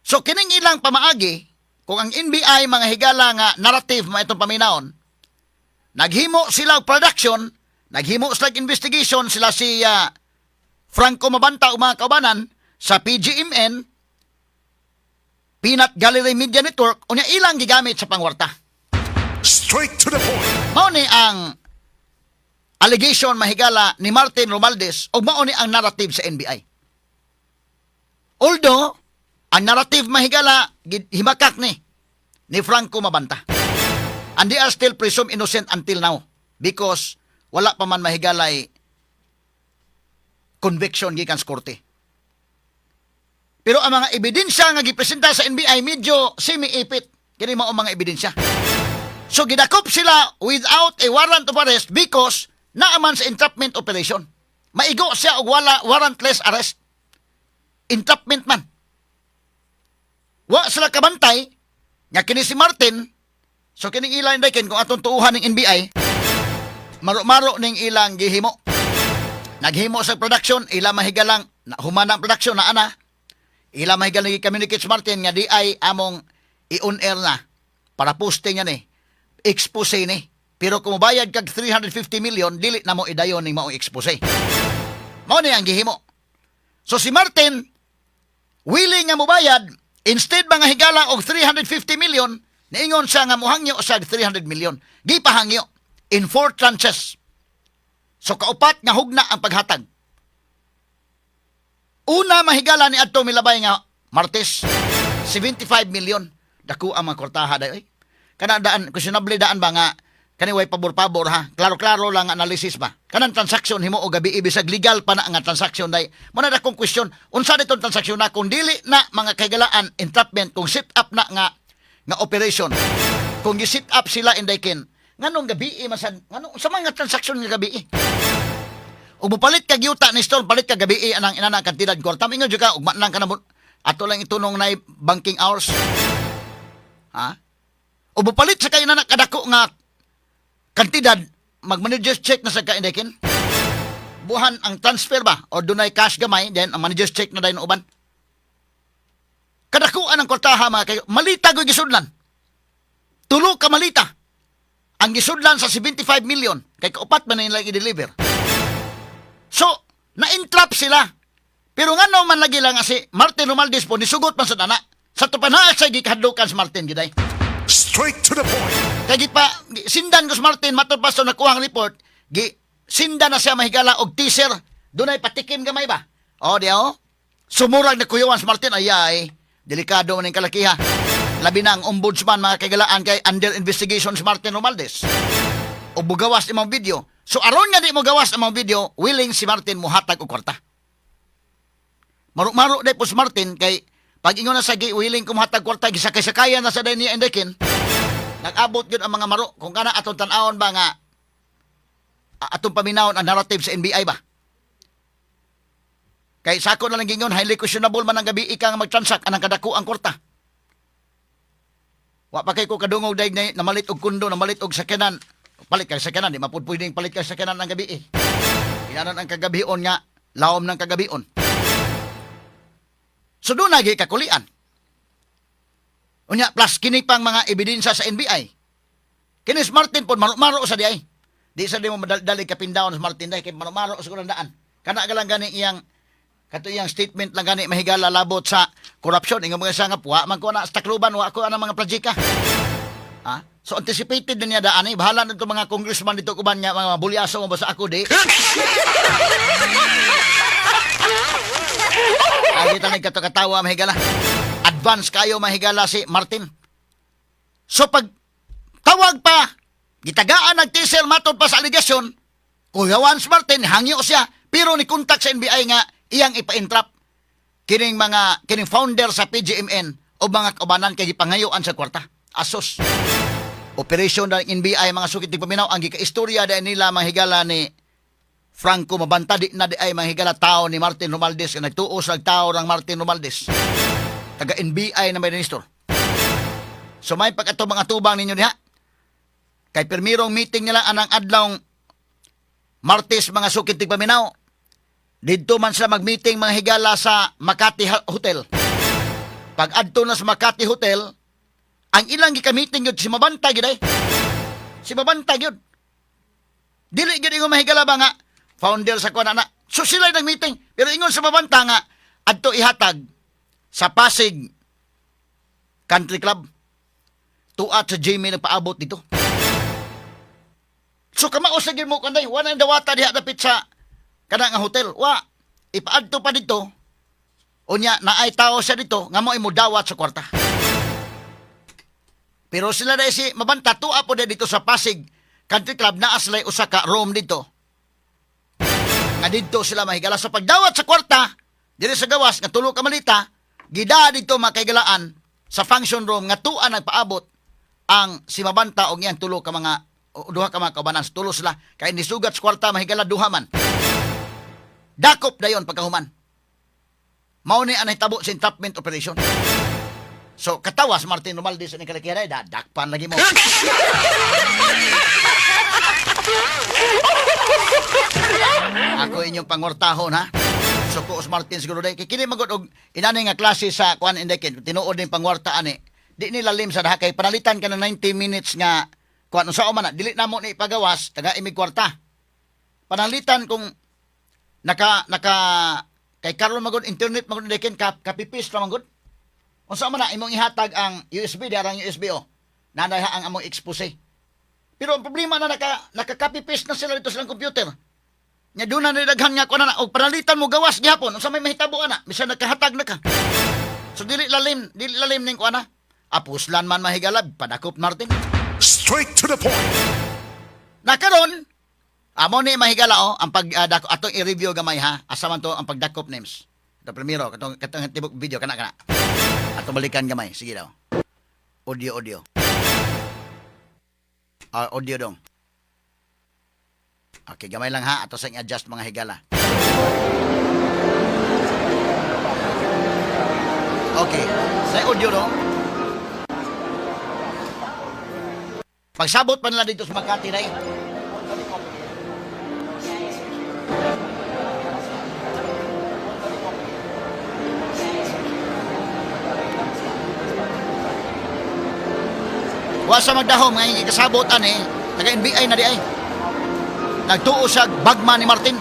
So kining ilang pamaagi, kung ang NBI, mga higala, nga narrative mo itong paminawon, naghimo sila og production, naghimo sila og investigation sila si Franco Mabanta ug mga kaubanan sa PGMN, Peanut Gallery Media Network, unya ilang gigamit sa pangwarta. Straight to the point. Mao ni ang allegation, mahigala, ni Martin Romualdez ug mao ni ang narrative sa NBI. Although, ang narrative, mahigala, himakak ni Franco Mabanta. And they are still presumed innocent until now because wala pa man, mahigalay, conviction gikan sa korte. Pero ang mga ebidensya nga gipresenta sa NBI medyo semi-ipit. Kini mao mga ebidensya. So gidakop sila without a warrant of arrest because naaman sa entrapment operation. Maigo siya og wala warrantless arrest. Entrapment man. Wa sila kabantay nga kini si Martin. So kining ilang ken kung atong tuuhan ng NBI, maro-maro ning ilang gihimo. Naghimo sa production, ila mahigalang na, human ang production na ana. Ila mahigalang gi-communicate si Martin nga di ay among i-on air na para posting yan eh. Expose ni. Pero kung mobayad kag 350 million, dili na mo idayon ning maong expose. Mao ni ang gihimo. So si Martin, willing nga mobayad, instead mga higala og 350 million, niingon siya nga muhangyo sa 300 million. Gipahangyo in four tranches. So kaupat nga hugna ang paghatag. Una, mahigala, ni adto milabay nga Martes, 75 million. Dako ang mga kwartaha day oy. Kana daan questionable daan ba nga kani way pabor-pabor ha. Klaro-klaro lang ang analysis ba. Kanang transaction himo og gabi bisag legal pa na nga transaction day. Mo na dakong question, unsa ditong transaction na kung dili na, mga kaigalaan, entrapment, kung set up na nga nga operation? Kung gi-set up sila, Inday Ken, nganong gabi masad, nganong sa mga transaction nga gabi? Ug mopalit kag yuta ni store, palit kag gabi anang inana kantidad kwarta. Mingon jud ka ugma lang ka na mo ato lang itunong na banking hours. Ha? O mopalit sa kay inana kadako nga kantidad, mag-manager's check na sa ka, Inday Ken. Buhan ang transfer ba or dunay cash gamay, then ang manager's check na dayon uban. Kadakuan ang kwartaha, mga kayo. Malita goy gisudlan. Tulo ka malita ang gisudlan sa 75 million kay kaupat man nila i-deliver. So, na-entrap sila. Pero ngano man lagi lang nga si Martin Romualdez po nisugot man sa dana. Sa tupanaa sa gikahadlukan si Martin giday. Straight to the point. Kay gipa sindan ko si Martin matod pa sa nakuhang report, gi sindan na siya mahigala og teaser. Dunay patikim gamay ba? O di oh. Sumurag na kuyawan si Martin, ay ay delikado man ang kalakiha. Labi na ang ombudsman, mga kaigalaan, kay under investigation si Martin Romualdez. O bugawas imong video. So aron nga di mo gawas imong video, willing si Martin muhatag og kwarta. Maro-maro day po si Martin kay pag ingon na sa gi willing ko muhatag kwarta, gisakay-sakayan na sa day niya indekin. Nag-abot yun ang mga maro. Kung kana atong tan-awon ba nga atong paminawon ang narrative sa NBI ba? Kay sako na lang gingon, highly questionable man ang gabi ika nga magtransact anang kadako ang kwarta. Wa pa kay ko kadungog daig na namalit og kundo, namalit og sakyanan. Palit kay sakyanan, di mapud pwedeng palit kay sakyanan ang gabi eh. Inanon ang kagabion nga, laom ng kagabion. So doon nagi kakulian. Unya, plus kini pang mga ebidensya sa NBI. Kini si Martin po, maro-maro sa di ay. Di sa di mo madali kapindaon si Martin dahil kay maro-maro sa kulang daan. Kana ka lang gani iyang kato iyang statement lang gani mahigala labot sa korupsyon. Ingon mga siya nga, wa man ko na sa Tacloban, wa ko na mga projeka. Ha? So anticipated na niya daan eh. Bahala na itong mga congressman dito kuban nga mga bulyaso mo ba sa ako di. Ay, kita nagkatokatawa mahigala. Advance kayo mahigala si Martin. So pag tawag pa, gitagaan nag teaser matod pa sa aligasyon, kuyawan si Martin, hangyo siya, pero ni contact sa NBI nga iyang ipa-entrap kining mga kining founder sa PGMN o mga kaubanan kay gipangayuan sa kwarta. Asos. Operation ng NBI, mga sukit paminaw, ang gikaistorya dahil nila mga higala ni Franco Mabanta, di na di ay mga higala tao ni Martin Romualdez nga nagtuo sa tao ng Martin Romualdez. Taga NBI na may minister. So may pag ato mga tubang ninyo diha. Kay pirmirong meeting nila anang adlawng Martes, mga sukit tigpaminaw. Didto man sila mag-meeting mga higala sa Makati Hotel. Pag adto na sa Makati Hotel, ang ilang gika-meeting yun si Mabanta gyud ay. Si Mabanta gyud. Dili gyud ingon mahigala ba nga founder sa kuan ana. So sila nag-meeting pero ingon sa Mabanta nga adto ihatag sa Pasig Country Club. Tuat sa Jamie nagpaabot dito. So kamao sa gyud mo kanday, wala nang dawata diha dapit sa kana nga hotel. Wa ipaadto pa dito. Unya naay tao siya dito nga mo imo dawat sa kwarta. Pero sila na si Mabanta tuwa po dito sa Pasig Country Club, naa sila usa ka room dito. Nga didto sila mahigala sa pagdawat sa kwarta diri sa gawas nga tulo ka malita gida didto makaigalaan sa function room nga tuwa nagpaabot ang si Mabanta og iyang tulo ka mga o duha ka mga kaubanan. Tulo sila kay nisugat sa kwarta mahigala, duha man. Dakop dayon pagkahuman. Mao ni ang nahitabo sa entrapment operation. So katawas Martin Romualdez ni kalakira da dakpan lagi mo. Ako inyong pangwartahon ha. So ko Martin siguro day kay kini magod og inani nga klase sa kuan indekin tinuod ning pangwarta ani. Di ni lalim sa daha kay panalitan ka ng 90 minutes nga kuan unsa man na dili namo ni ipagawas taga imig kwarta. Panalitan kung naka naka kay karon magod internet magod indekin ka kapipis ra magod. Unsa man na imong ihatag ang USB di arang USB oh. Nanay ang among expose. Pero ang problema na naka-copy paste na sila dito sa ilang computer. Nya doon na nilaghan nga ko na og panalitan mo gawas gihapon unsa may mahitabo ana bisan nakahatag na ka. So dili lalim ning kuana. Apuslan man mahigalab padakop Martin. Straight to the point. Nakaron amo ni mahigala oh ang pag dako atong i-review gamay ha. Asa man to ang pagdakop names. Ito primero katong katong tibok video kana kana. Atong balikan gamay sige daw. Audio, audio. Ah, audio dong. Okay, gamay lang ha. Ato sa adjust mga higala. Okay, sa audio dong. Pagsabot pa nila dito sa Makati na. Wa sa magdahom nga ikasabot ani, taga NBI na di ay. Nagtuo siya bagma ni Martin.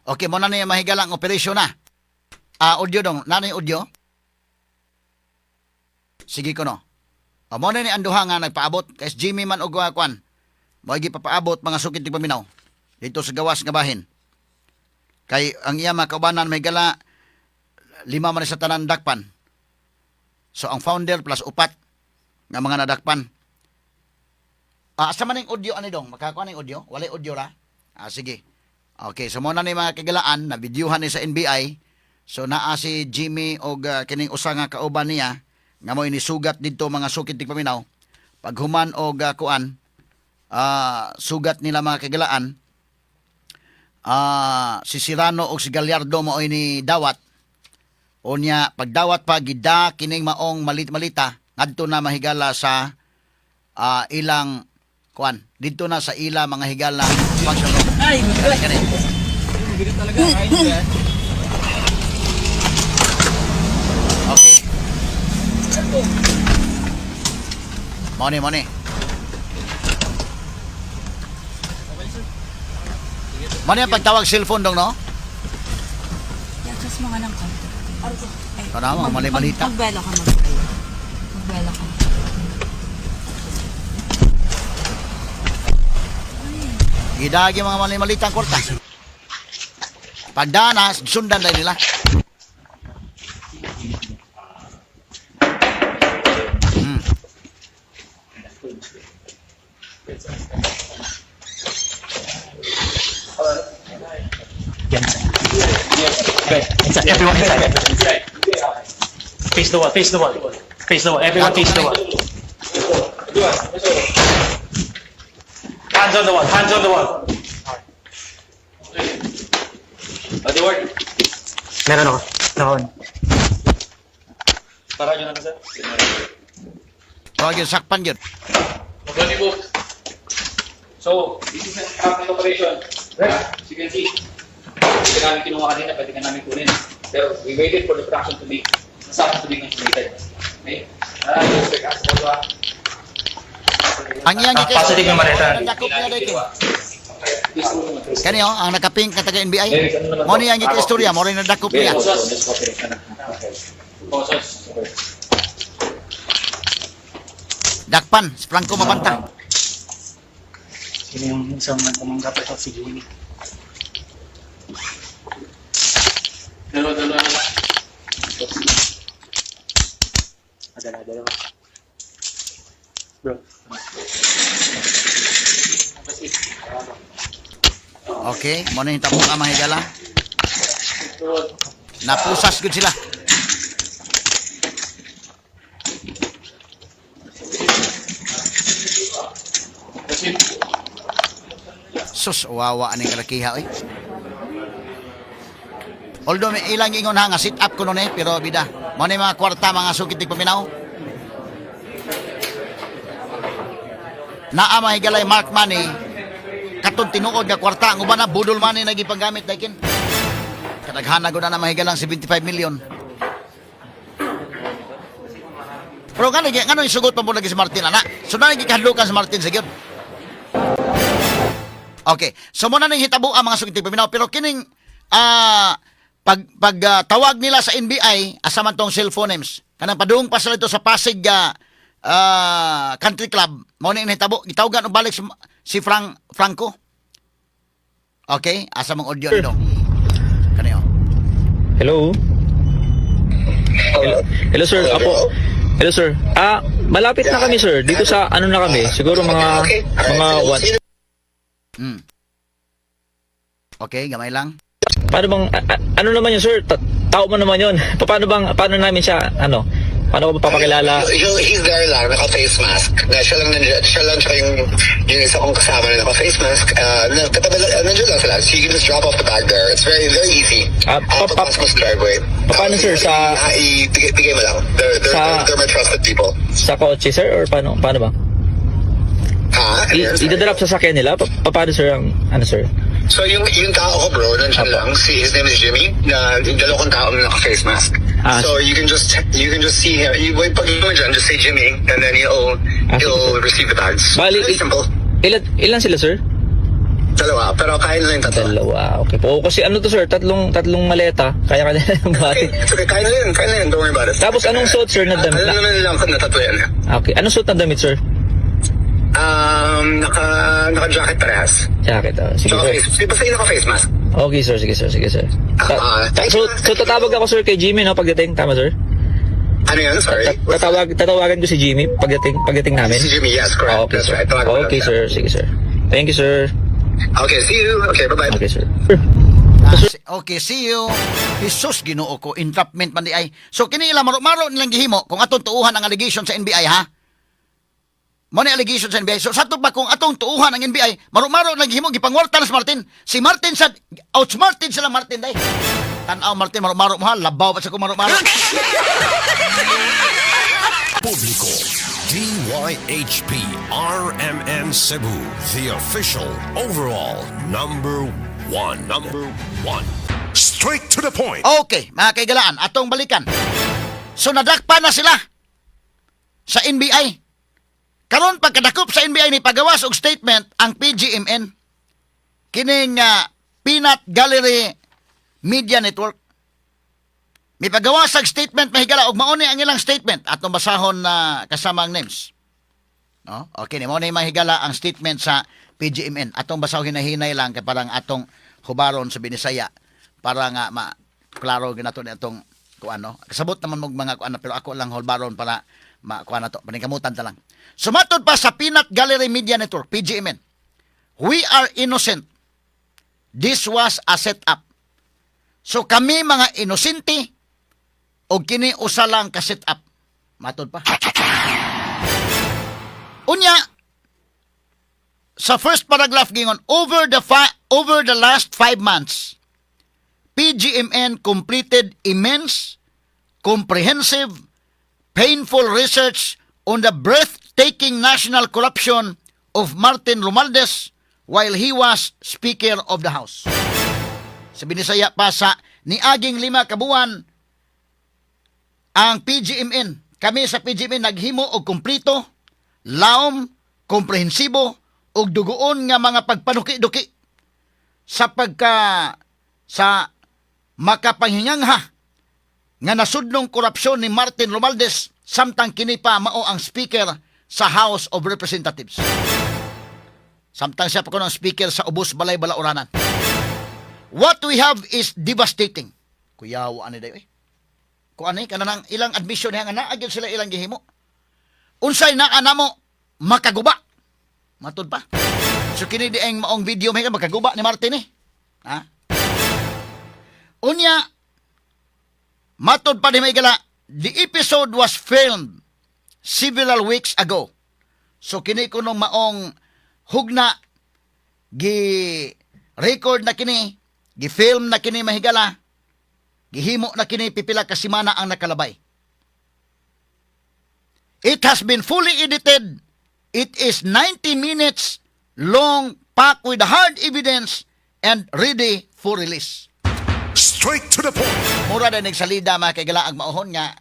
Okay, mao na niya mahigalang operasyon na. Ah, audio dong. Naa audio? Sige ko no. O, mao na ni ang duha nga nagpaabot. Kay si Jimmy man og kwan. Mao papaabot, mga sukit paminaw, dito sa gawas nga bahin. Kay ang iya mga kaubanan, mahigala, lima man sa tanan dakpan. So ang founder plus upat nga mga nadakpan. Ah, asa man yung audio ani dong? Makakuha na yung audio? Walay audio ra? Ah, sige. Okay, so mao na ni mga kagilaan na videohan ni sa NBI. So naa si Jimmy og kining usa nga kauban niya nga mo inisugat didto, mga sukit tigpaminaw. Paghuman og kuan sugat nila, mga kagilaan, si Serrano og si Gallardo mao ni dawat. Unya pagdawat pa gida kining maong malit-malita ngadto na mahigala sa ilang kuan didto na sa ila mga higala function room. Ay, Kani, kani. bigat talaga. Ay, yan. Okay. Mao ni, mao ni. Mao ni ang pagtawag cellphone dong, no? Yakas mo nga ng konti. Ay, Ano, mga mali-malita. Magbuelo ka, magbuelo. Magbuelo ka. Gidagi mga mali-malita ang kwarta. Pagdana, sundan dahil nila. Okay, inside. Everyone inside. Face the wall. Face the wall. Face the wall. Everyone face the wall. Hands on the wall. Hands on the wall. Meron ako. Naka-on. Para nyo lang, sir. Tawag yun, sakpan yun. So, this is an entrapment operation. Right? As you can see, pwede ka namin kinuha kanina, pwede ka namin kunin. Pero we waited for the fraction to be, nasapit to be consummated. Okay? Ah, yes, sir. Kaso ba? Ang iyang Ah, positive yung maleta. Nadakop niya dahil. This room naman. Kani oh, ang nakapink na taga NBI. Ano naman Mo to? ni ang istorya, mo rin nadakop niya. Boses. Dakpan, si Franco Mabanta. Sino yung isang tumanggap ito? Si Jimmy. Dalawa, dalawa na lang. Dalawa, dalawa. Bro. Okay, mao na yung tabok ang mga higala. Napusas gud sila. Proceed. Sus, wawa aning kalakiha oy. Although may ilang ingon ha nga sit up kuno ni, pero bida. Mao ni mga kwarta, mga sukit paminaw. Naa mahigalay mark money katong tinuod nga kwarta, ang uban na budol money na gipanggamit daikin. Kadaghanan gud na mahigalang 75 million. Pero ngano ngano yung sugot pa mo lagi si Martin ana? So na gikahadlukan si Martin sa gyud. Okay. So mao na ning hitabo ang mga sugiti paminaw, pero kining pag pag tawag nila sa NBI, asa man tong cellphone names. Kanang padung pa sila ito sa Pasig Country Club. Mao ni hitabo, gitawagan og balik si Franco. Okay, asa mang audio nito? Kaniyo. Hello? Hello, hello sir. Apo. Hello, sir. Ah, malapit na kami, sir. Dito sa ano na kami. Siguro mga what? Okay, gamay lang. Paano bang ano naman yun, sir? Tao mo naman yun. Paano bang paano namin siya ano? Paano ko papakilala? He's there lang, naka-face mask. Na siya lang nandiyan, siya lang tsaka yung isa kong kasama na naka-face mask. Katabi lang, nandiyan lang sila. So you can just drop off the bag there. It's very, very easy. Ah, Pagpasok mo sa driveway. Paano, sir, Ibigay mo lang. They're my trusted people. Sa kotse, sir, or paano paano ba? Ha? Idadrop sa sakyan nila? Paano, sir, ang ano, sir? So yung tao ko, bro, nandiyan lang. Si, his name is Jimmy. Na yung dalawa kong tao na naka-face mask. Ah, So you can just see him. You wait pag mo dyan, just say Jimmy and then he'll Ah, sige, he'll sir. receive the bags. Bali, Very simple. Ilan ilan sila, sir? Dalawa, pero kaya na lang yung tatlo. Dalawa. Okay po. Kasi ano to, sir, tatlong maleta. Kaya ka nila yung Okay, bati. it's okay. Kaya na yun, kaya na yun. Don't worry about it. Tapos anong suot, sir, na damit? Alam naman nila na tatlo yan. Okay. Anong suot na damit, sir? Naka-jacket parehas. Jacket. Ah. Sige, Tsaka sir. face, basta yung naka-face mask. Okay, sir. Sige, sir. Sige, sir. Thank So, you. so tatawag ako, sir, kay Jimmy, no, pagdating. Tama, sir? Ano yun? Sorry. Tatawagan ko si Jimmy pagdating namin. Si Jimmy, yes, correct. Ah, okay, That's sir. right. Tawagan mo lang Okay, siya. sir. Sige, sir. Thank you, sir. Okay, see you. Okay, bye-bye. Okay, sir. Ah, okay, see you. Jesus, Ginoo ko, entrapment man di ay. So kini ila maro-maro nilang gihimo kung atong tuuhan ang allegation sa NBI, ha? Mo ni allegation sa NBI. So sa pa kung atong tuuhan ang NBI, maro-maro nilang gihimo gipangwarta na si Martin. Si Martin sa outsmarted sila Martin day. Tan-aw Martin, maro-maro mo ha, labaw pa sa ko maro-maro. Publiko, DYHP RMN Cebu, the official overall number one. Number one. Straight to the point. Okay, mga kaigalaan, atong balikan. So nadakpa na sila sa NBI. Karon pagkadakop sa NBI ni pagawas og statement ang PGMN, kining Peanut Gallery Media Network. Mipagawas og statement, mahigala, og mao ni ang ilang statement. Atong basahon na kasama ang names. No? Okay, ni mao ni, mahigala, ang statement sa PGMN. Atong basahon hinahinay lang kay parang atong hubaron sa Binisaya para nga ma klaro ginato ni atong kuano. Kasabot naman mog mga kuano pero ako lang hubaron para makuha na to. Paningkamutan ta lang. Sumatod pa sa Peanut Gallery Media Network, PGMN. "We are innocent. This was a setup." So kami mga inosente o kini usa lang ka set up. Matod pa. Unya, sa first paragraph gingon, "Over the last 5 months, PGMN completed immense, comprehensive, painful research on the breathtaking national corruption of Martin Romualdez while he was Speaker of the House." Sa Binisaya pa sa niaging 5 ka buwan, ang PGMN, kami sa PGMN naghimo og kumplito, laom, komprehensibo ug dugoon nga mga pagpanuki-duki sa pagka sa makapanghingangha nga nasudnong korupsyon ni Martin Romualdez samtang kini pa mao ang speaker sa House of Representatives. Samtang siya pa kuno ang speaker sa Ubos Balay Balauranan. "What we have is devastating." Kuyaw ani dayo eh. Kung ano kanang ilang admission niya nga naa gyud sila ilang gihimo. Unsay naa namo makaguba. Matod pa. So kini di ang maong video may makaguba ni Martin eh. Ha? Unya, matod pa ni mahigala, "The episode was filmed several weeks ago." So kini kuno maong hugna gi record na kini, gi film na kini, mahigala, gihimo na kini pipila ka semana ang nakalabay. "It has been fully edited. It is 90 minutes long, packed with hard evidence and ready for release." Straight to the point. Mura na nagsalida, mga kaigala, ang mauhon nga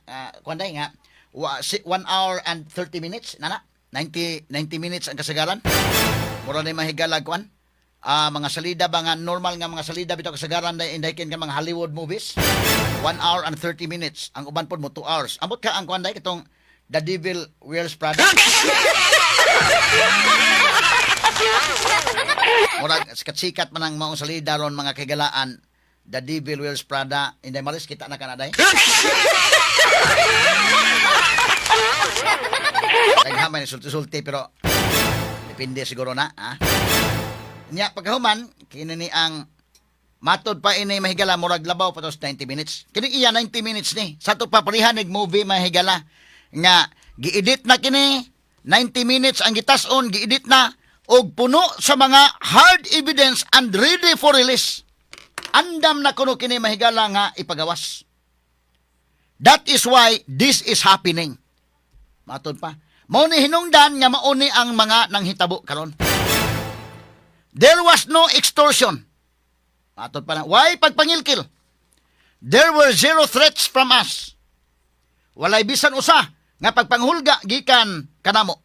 kuan day nga 1 hour and 30 minutes nana, 90 minutes ang kasagaran. Mura na mahigala kuan mga salida ba nga normal nga mga salida bitaw kasagaran na inday ken ka mga Hollywood movies, 1 hour and 30 minutes. Ang uban pod mo 2 hours. Ambot ka ang kuan day katong The Devil Wears Prada. Murag sikat-sikat man ang maong salida ron, mga kaigalaan. The Devil Wears Prada. Inday Maris, kita na ka na day. Daghan man sulti-sulti pero depende siguro na, ha? Nya pagkahuman, kini ni ang matod pa ini, mahigala, murag labaw pa tos 90 minutes. Kini iya 90 minutes ni. Sa to pa parehan nig movie, mahigala, nga gi-edit na kini 90 minutes ang gitas-on, gi-edit na og puno sa mga hard evidence and ready for release. Andam na kuno kini, mahigala, nga ipagawas. "That is why this is happening." Matod pa. Mao ni hinungdan nga mao ni ang mga nanghitabo karon. "There was no extortion." Matod pa na. Why pagpangilkil? "There were zero threats from us." Walay bisan usa nga pagpanghulga gikan kanamo.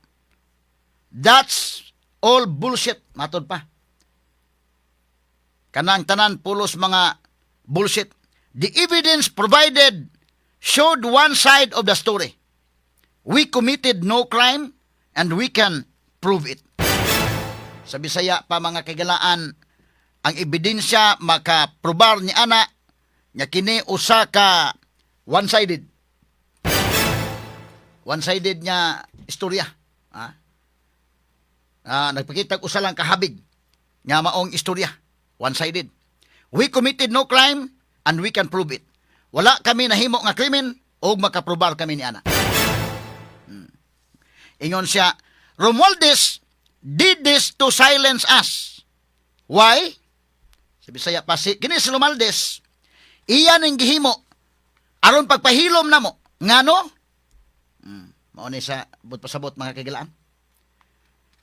"That's all bullshit." Matod pa. Kanang tanan pulos mga bullshit. The evidence provided showed one side of the story. We committed no crime and we can prove it. Sa Bisaya pa, mga kahigalaan, ang ebidensya makaprobar ni ana nga kini usa ka one-sided. One-sided nga istorya. Ha? Nagpakita og usa lang kahabig nga maong istorya. One-sided. We committed no crime and we can prove it. Wala kami nahimo nga krimen og makaprobar kami ni ana. Ingon siya, "Romualdez did this to silence us." Why? Sa Bisaya pa, si, kini si Romualdez, iya ning gihimo aron pagpahilom namo. Ngano? Mao ni sa but pasabot, mga kahigalaan.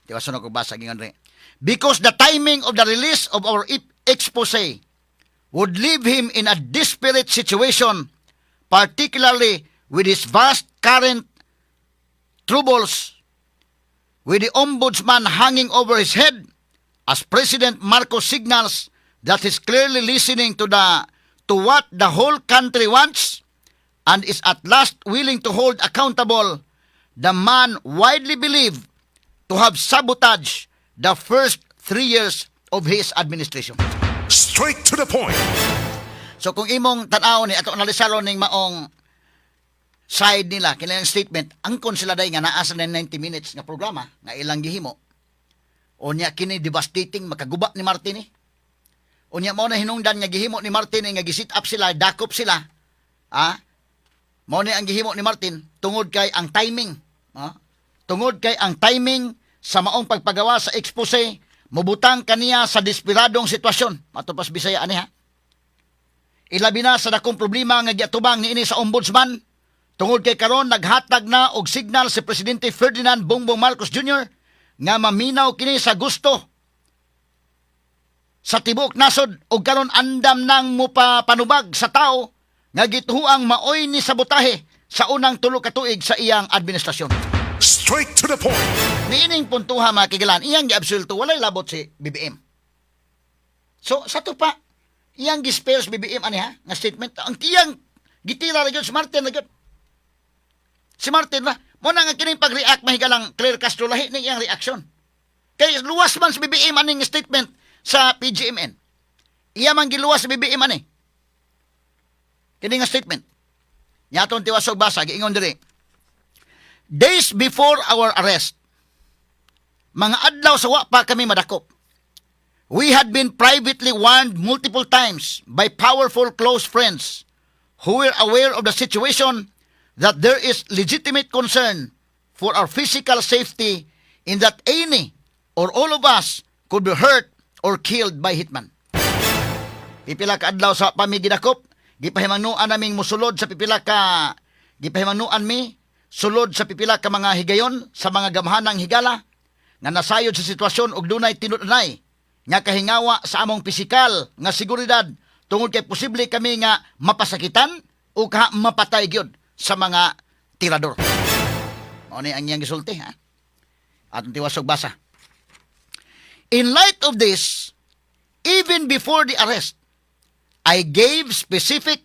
Di ba sunod ko basa gingon rin. "Because the timing of the release of our expose would leave him in a desperate situation, particularly with his vast current troubles, with the ombudsman hanging over his head, as President Marcos signals that he's clearly listening to what the whole country wants and is at last willing to hold accountable the man widely believed to have sabotaged the first 3 years of his administration." Straight to the point. So kung imong tan-aw ni ato analisaro ning maong side nila kanilang statement, angkon sila day nga naa sa 90 minutes nga programa nga ilang gihimo. Unya kini devastating, makaguba ni Martin eh. Unya mao na hinungdan nga gihimo ni Martin eh, nga gisit up sila, dakop sila. Ah? Mao ni ang gihimo ni Martin tungod kay ang timing, ah? Tungod kay ang timing sa maong pagpagawa sa expose mobutang kaniya sa desperadong sitwasyon. Mato pas Bisaya ani ha. Ilabi na sa dakong problema nga giatubang niini sa ombudsman tungod kay karon naghatag na og signal si Presidente Ferdinand Bongbong Marcos Jr. nga maminaw kini sa gusto sa tibuok nasod ug karon andam nang mupapanubag sa tao nga gituhuang maoy ni sabotahe sa unang 3 ka tuig sa iyang administrasyon. Straight to the point. Niining puntuha, mga kahigalaan, iyang giabsulto, walay labot si BBM. So, sa to pa, iyang gi-spare si BBM ani ha, nga statement, ang iyang gitira ra gyud si Martin ra gyud. Si Martin ra, mao na nga kining pag-react, mahigalang Claire Castro, lahi ning iyang reaksyon. Kay luwas man si BBM aning statement sa PGMN. Iya man giluwas si BBM ani. Kini nga statement. Nya atong tiwasog basa, giingon diri. "Days before our arrest," mga adlaw sa wa pa kami madakop, "we had been privately warned multiple times by powerful close friends who were aware of the situation that there is legitimate concern for our physical safety in that any or all of us could be hurt or killed by hitman." Pipila ka adlaw sa pa mi gidakop, gipahimangnuan naming musulod sa pipila ka gipahimangnuan mi sulod sa pipila ka mga higayon sa mga gamhanang higala nga nasayod sa sitwasyon og dunay tinud-anay nga kahingawa sa among pisikal nga seguridad tungod kay posible kami nga mapasakitan o kaha mapatay gyud sa mga tirador. Mao ni ang iyang gisulti ha. Atong tiwasog basa. "In light of this, even before the arrest, I gave specific,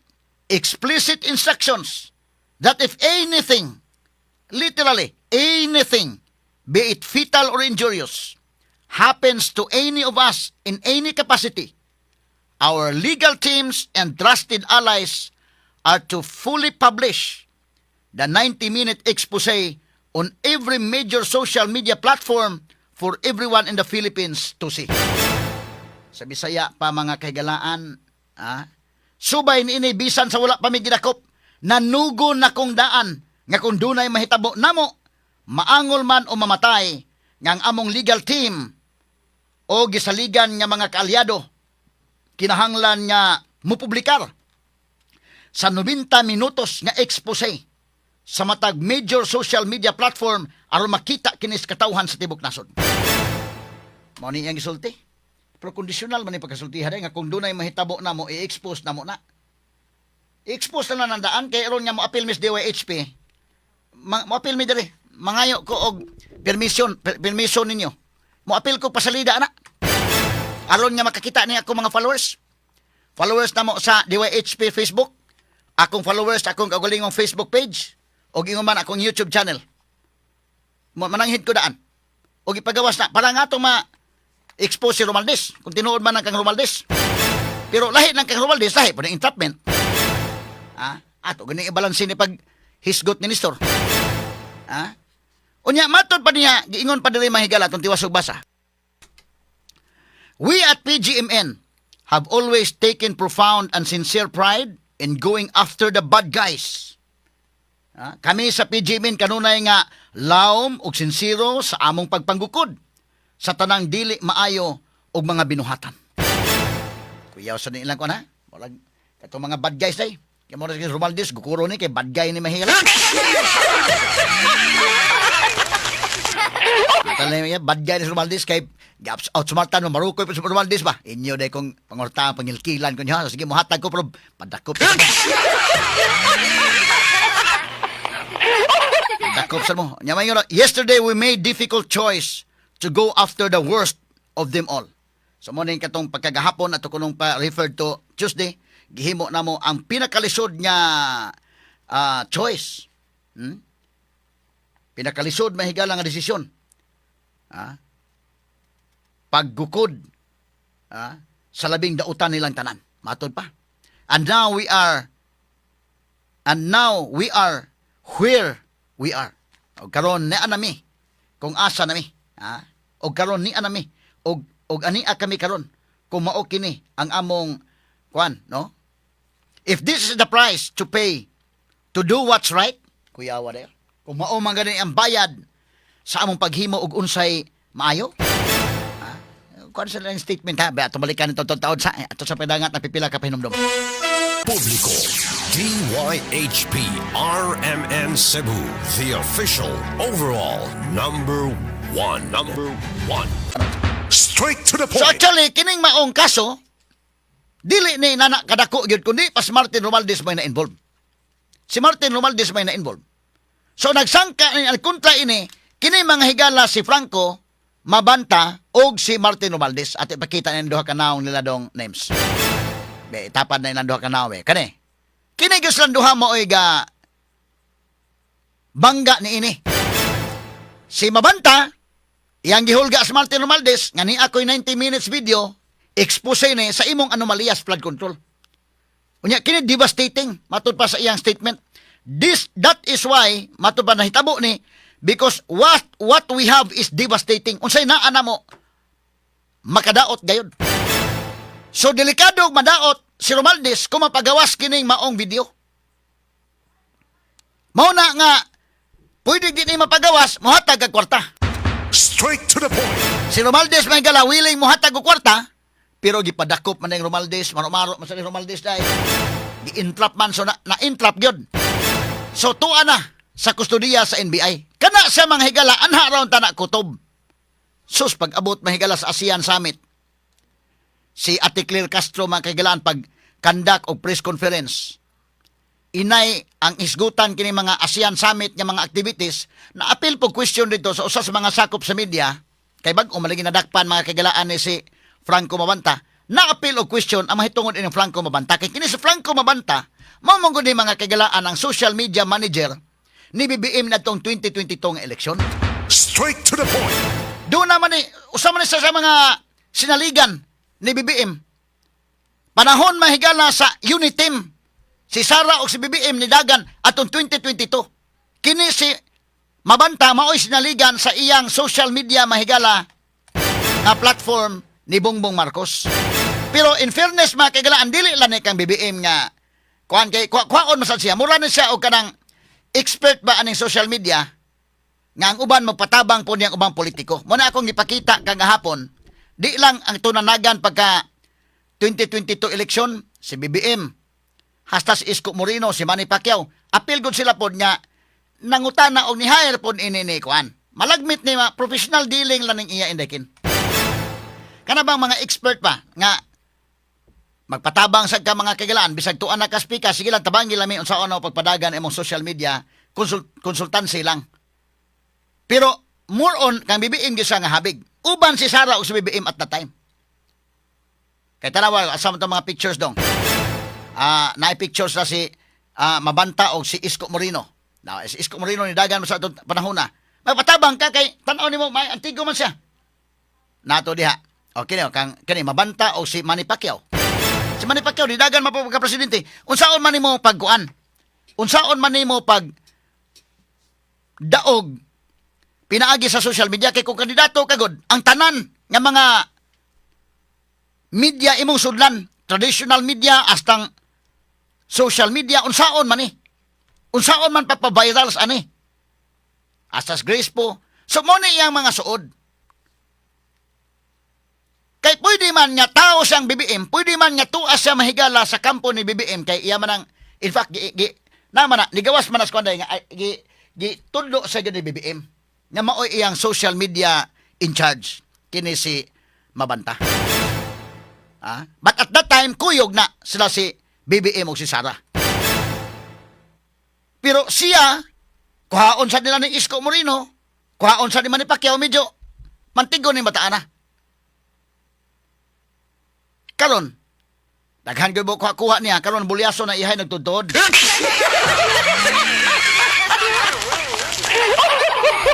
explicit instructions that if anything, literally anything, be it fatal or injurious, happens to any of us in any capacity, our legal teams and trusted allies are to fully publish the 90-minute expose on every major social media platform for everyone in the Philippines to see." Sa Bisaya pa, mga kahigalaan, subay niini bisan sa wala pa mi gidakop, nanugo na kong daan nga kung dunay mahitabo namo, maangol man o mamatay, nga ang among legal team o gisaligan nga mga kaalyado kinahanglan nga mupublikar sa 90 minutos nga expose sa matag major social media platform aron makita kini sa katawhan sa tibok nasod. Mao ni iyang gisulti. Pero conditional man ni pagkasultihan nga kung dunay mahitabo na mo, i-expose na mo na. I-expose na na nandaan kay aron nga mo-appeal mis DYHP. Mo-appeal mi diri. Mangayo ko og permission, permission ninyo. Mo-appeal ko pasalida na. Aron nga makakita ni ako mga followers. Followers namo sa DYHP Facebook, akong followers akong kaugalingong Facebook page, ug ingon man akong YouTube channel. Mananghid ko daan. Og ipagawas na para nga atong ma expose si Romualdez kung tinuod man ang kang Romualdez. Pero lahi ng kang Romualdez, lahi po ng entrapment. Ah, ato gani ibalanse ni pag hisgot ni Nestor. Ah? Unya matod pa niya giingon pa diri, mahigala, atong tiwas og basa. "We at PGMN have always taken profound and sincere pride in going after the bad guys." Ah, kami sa PGMN kanunay nga laom ug sinsero sa among pagpanggukod sa tanang dili maayo ug mga binuhatan. Kuyaw sa nilang ko na. Walang katong mga bad guys day. Kaya mo si Romualdez, gukuro ni kay bad guy ni, mahigala. Atal niya, bad guy ni Romualdez kay gaps outsmartan mo, marukoy pa si Romualdez ba? Inyo day kong pangorta, pangilkilan ko niya. Sige, muhatag ko pero padakop. Dakop sa mo. Nya may "Yesterday we made difficult choice to go after the worst of them all." So mo ning katong pagkagahapon ato kunong pa referred to Tuesday, gihimo namo ang pinakalisod nga choice. Pinakalisod, mahigala, nga desisyon. Paggukod sa labing dautan nilang tanan. Matod pa. And now we are where we are." Og karon naa nami kung asa nami. Ha? Og karon ni nami og ania kami karon kung mao kini ang among kuan, no? "If this is the price to pay to do what's right," kuyawa der. Kung mao man gani ang bayad sa among paghimo og unsay maayo. Ha? Kuan sa lang statement ha, ba tumalikan nito taon sa ato sa padangat na pipila ka pahinumdom. Publiko, DYHP RMN Cebu, the official overall number one. Number one. Straight to the So point. actually, kining maong kaso, dili ni nana kadako gyud kundi pas Martin Romualdez may na-involve. Si Martin Romualdez may na-involve. So nagsangka ni ang kontra ini kini, mga higala, si Franco Mabanta og si Martin Romualdez at ipakita ni duha ka naong nila dong names. Be, tapad na ilang duha ka naong be. Kani. Kini gyud silang duha mo ga bangga ni ini. Si Mabanta, iyang gihulga si Martin Romualdez nga ni ako'y 90 minutes video expose ni sa imong anomaliyas flood control. Unya kini devastating matud pa sa iyang statement. This that is why matud pa nahitabo ni because what we have is devastating. Unsay naa namo makadaot gayud. So delikado og madaot si Romualdez kung mapagawas kining maong video. Mao na nga pwede di ni mapagawas, mohatag kag kwarta. Straight to the point. Si Romualdez may gala willing mohatag og kwarta, pero gipadakop man ang Romualdez, maro-maro man sa ni Romualdez dahil gi-entrap man, so na, na-entrap gyud. So tuwa na sa kustodiya sa NBI. Kana sa mga higala anha raon tana kutob. Sus, pag-abot, mahigala, sa ASEAN Summit. Si Ate Claire Castro, mga kahigalaan, pag conduct og press conference, inay ang isgutan kini mga ASEAN Summit nga mga activities na apil po question dito sa usa sa mga sakop sa media kay bag-o malagi nadakpan, mga kagalaan, ni si Franco Mabanta. Naapil og question ang mahitungod ini Franco Mabanta kay kini si Franco Mabanta mao man gud ni, mga kagalaan, ang social media manager ni BBM natong 2022 nga eleksyon. Straight to the point. Doon naman ni usa man ni sa mga sinaligan ni BBM. Panahon, mahigala, sa Uniteam, si Sara o si BBM ni dagan atong 2022. Kini si Mabanta maoy sinaligan sa iyang social media, mahigala, nga platform ni Bongbong Marcos. Pero in fairness, mga kagalaan, dili lang ni kang BBM nga kuan kay kuwaon man sad siya. Mura ni siya og kanang expert ba aning social media nga ang uban magpatabang po niyang ubang politiko. Muna akong gipakita kagahapon, di lang ang tunanagan pagka 2022 election, si BBM, hasta si Isko Moreno, si Manny Pacquiao, apil gud sila pod nga nangutana og ni-hire pod ini ni kuan. Malagmit ni ma professional dealing lang ning iya indekin. Kana bang mga expert pa nga magpatabang sa ka, mga kagalaan, bisag tuan na ka speaker, sige lang, tabangi lang mi unsaon na pagpadagan imong social media, consultancy lang. Pero more on kang BBM gyud siya nga habig. Uban si Sara og si BBM at that time. Kay tanawa asa man tong mga pictures dong. Naay pictures na si Mabanta og si Isko Moreno. Na si Isko Moreno ni dagan mo sa atong panahon na. Magpatabang ka kay tan-aw nimo may antigo man siya. Nato diha. Okay na kang kani Mabanta og si Manny Pacquiao. Si Manny Pacquiao ni dagan man pagka presidente. Unsaon man nimo pagkuan? Unsaon man nimo pag daog pinaagi sa social media kay kung kandidato ka gud ang tanan nga mga media imong sudlan, traditional media hastang social media, unsaon man ni, unsaon man pagpa-viral sa ani hasta sa Grace po. So mo ni iyang mga suod kay pwede man nga tao siyang BBM, pwede man nga tuas siya mahigala sa kampo ni BBM kay iya man ang, in fact, gi naman na nigawas man na sa kuwan nga ay, gi tudlo sa gyud ni BBM nga maoy iyang social media in charge kini si Mabanta. Ah, but at that time kuyog na sila si BBM ug si Sara. Pero siya kuhaon sa nila ni Isko Moreno, kuhaon sa ni Manny Pacquiao, medyo mantigo ni bataan na. Karon, daghan gyud mo kuha niya karon, bulyaso na ihay nagtudtod.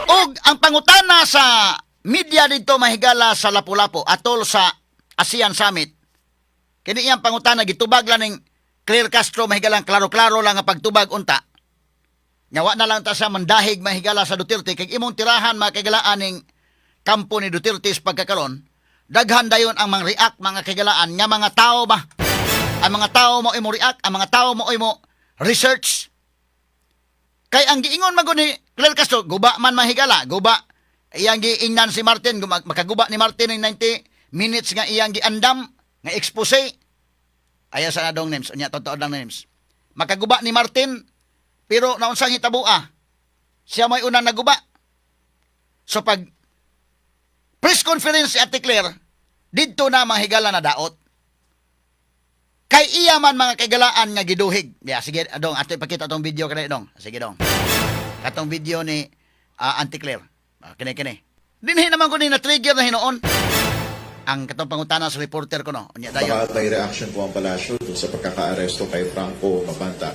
Og ang pangutana sa media dito mahigala sa Lapu-Lapu atol sa ASEAN Summit. Kini iyang pangutana gitubag lang ning Claire Castro mahigalang klaro-klaro lang ang pagtubag unta. Nya wa na lang ta sa mandahig mahigala sa Duterte kay imong tirahan mga kaigalaan ning kampo ni Duterte sa pagkakaron, daghan dayon ang mga react mga kaigalaan nga mga tao ba. Ang mga tao mo imo react, ang mga tao mo imo research. Kay ang giingon man gud ni Claire Castro, guba man mahigala, guba. Iyang giingnan si Martin, makaguba ni Martin ng 90 minutes nga iyang giandam, nga expose. Ayaw sa na dong names, unya totoo lang names. Makaguba ni Martin, pero naunsang hitabua, siya may unang naguba. So pag press conference si Ate Claire, didto na mga higala na daot. Kay iya man mga kaigalaan nga giduhig. Ya, sige, dong, ato ipakita tong video kanay dong. Sige dong. Katong video ni Auntie Claire. Kini kini. Dinhi naman ko ni na trigger na hinuon. Ang katong pangutana sa reporter ko no. Unya dayon. Baka may reaction po ang palasyo dun sa pagkakaaresto kay Franco Mabanta,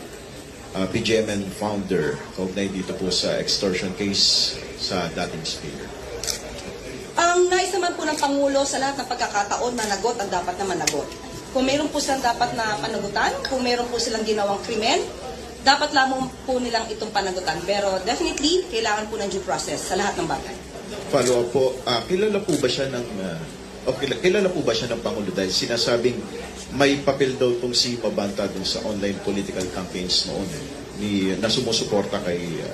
PGMN founder, kaugnay dito po sa extortion case sa dating speaker. Ang nais naman po ng Pangulo sa lahat ng pagkakataon, managot ang dapat na managot. Kung meron po silang dapat na panagutan, kung meron po silang ginawang krimen, dapat lamang po nilang itong panagutan. Pero definitely, kailangan po ng due process sa lahat ng bagay. Follow up po, kilala po ba siya ng o kilala po ba siya ng Pangulo dahil sinasabing may papel daw tong si Mabanta dun sa online political campaigns noon eh, ni na sumusuporta kay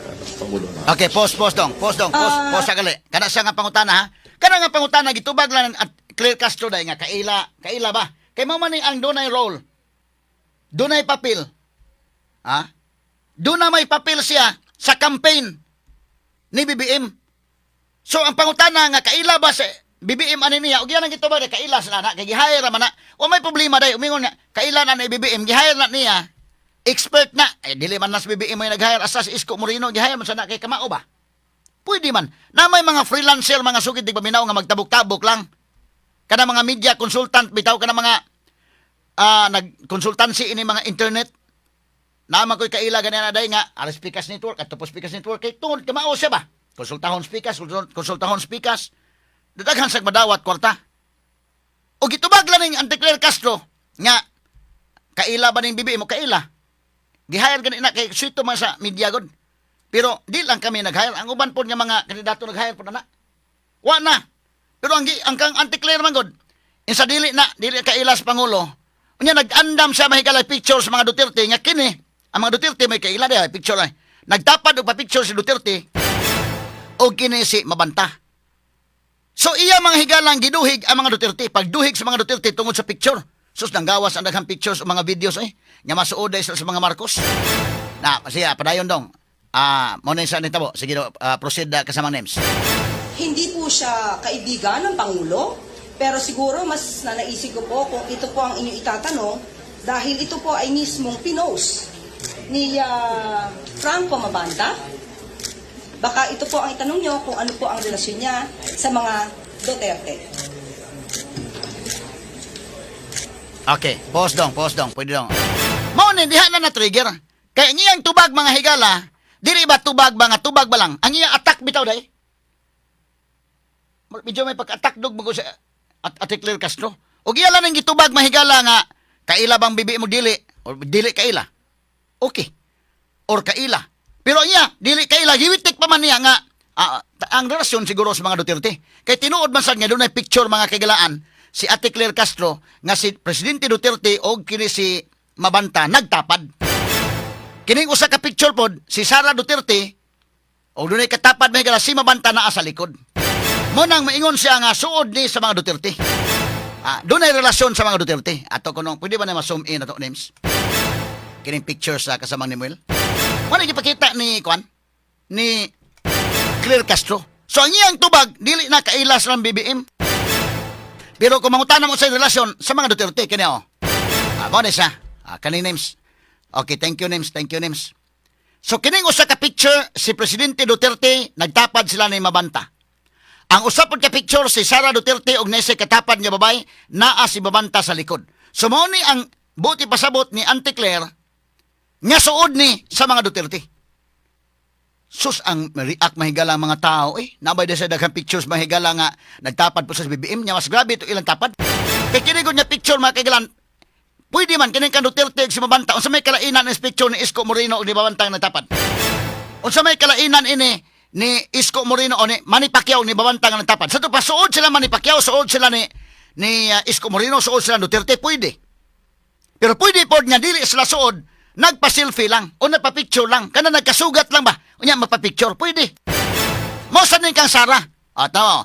Pangulong Marcos? Okay, pause, pause dong. Pause dong. Pause, pause sagali. Kana siya nga pangutana ha. Kana nga pangutana gitubag lang at Claire Castro dai nga kaila, kaila ba? Kay mao man ni ang dunay role. Dunay papel. Ha? Doon na may papel siya sa campaign ni BBM. So ang pangutana nga kaila ba sa BBM ani niya ug yan ang gitubag dai, kaila sa na kay gi-hire man na. Wa may problema dai umingon nga kaila na ni BBM, gi-hire na niya. Expert na. Eh, dili man nas BBM may nag-hire asa si Isko Moreno gi-hire man sa na kay kamao ba? Pwede man. Na may mga freelancer, mga sukid di paminaw nga magtabok-tabok lang. Kana mga media consultant bitaw, kana mga nag-consultancy ini mga internet. Naman ko'y kaila ganyan na day nga alas Pikas Network at tapos Pikas Network kay tungod kamao siya ba? Konsultahon Pikas, konsultahon Pikas. Daghan sag madawat kwarta. O gitubag lang ning Auntie Claire Castro nga kaila ba ning BBM mo kaila. Gi-hire gani na kay swito man sa media god. Pero di lang kami nag-hire. Ang uban pod nga mga kandidato nag-hire pod na. Wa na. Pero ang kang Auntie Claire man god, insa dili na dili kaila sa pangulo. Unya nag-andam siya mahigala picture sa mga Duterte nga kini ang mga Duterte may kaila diha picture ay. Nagtapad og pa-picture si Duterte og kini si Mabanta. So iya mga higalang giduhig ang mga Duterte, pagduhig sa mga Duterte tungod sa picture. Sus, nanggawas ang daghang pictures o mga videos eh. Nga masuod sila sa mga Marcos. Na, siya, padayon dong. Mo na yung sa nitabo. Sige, do, proceed kasamang names. Hindi po siya kaibigan ng Pangulo, pero siguro mas nanaisip ko po kung ito po ang inyong itatanong dahil ito po ay mismong pinost ni Franco Mabanta. Baka ito po ang itanong nyo kung ano po ang relasyon niya sa mga Duterte. Okay, pause dong, pause dong, pwede dong. Mao ni diha na na trigger. Kay ang iyang tubag, mga higala, dili ba tubag ba nga tubag ba lang? Ang iyang attack bitaw day. Medyo may pag-attack dog mo sa at Ate Claire Castro. Og iya lang ang gitubag, mahigala, nga kaila bang bibi mo dili or dili kaila. Okay. Or kaila. Pero iya, dili kaila, giwitik pa man niya nga ang relasyon siguro sa mga Duterte. Kay tinuod man sad nga dunay picture, mga kahigalaan, si Ate Claire Castro nga si Presidente Duterte og kini si Mabanta nagtapad. Kining usa ka picture pod si Sara Duterte og dunay katapad, may si Mabanta naa sa likod. Mo nang maingon siya nga suod ni sa mga Duterte. Dunay relasyon sa mga Duterte. Ato kuno, pwede ba na ma-zoom in ato, names? Kining picture sa kasamang ni Muel. Wala gipakita ni Kwan ni Claire Castro. So ang iyang tubag dili na kaila sa BBM. Pero kung mangutana mo sa relasyon sa mga Duterte kini oh. Mo na siya. Kani, names. Okay, thank you, names, thank you, names. So kining usa ka picture, si Presidente Duterte nagtapad sila ni Mabanta. Ang usa pod ka picture, si Sara Duterte og nese katapad nga babay, naa si Mabanta sa likod. So mao ni ang buti pasabot ni Auntie Claire nga suod ni sa mga Duterte. Sus, ang react, mahigala, ang mga tao eh. Nabay sa daghang pictures, mahigala, nga nagtapad po sa BBM niya. Mas grabe ito ilang tapad. Kay kini gud nga picture, mga kahigalaan, pwede man kining kang Duterte ug si Mabanta. Unsa may kalainan ang picture ni Isko Moreno ug ni Mabanta nga nagtapad? Unsa may kalainan ini ni Isko Moreno o ni Manny Pacquiao ni Mabanta nga nagtapad? Sa to pa suod sila Manny Pacquiao, suod sila ni Isko Moreno, suod sila Duterte, pwede. Pero pwede pod nga dili sila suod, nagpa-selfie lang o nagpa-picture lang. Kana nagkasugat lang ba? Unya magpa-picture, pwede. Mo sa ning kang Sara. O, tama.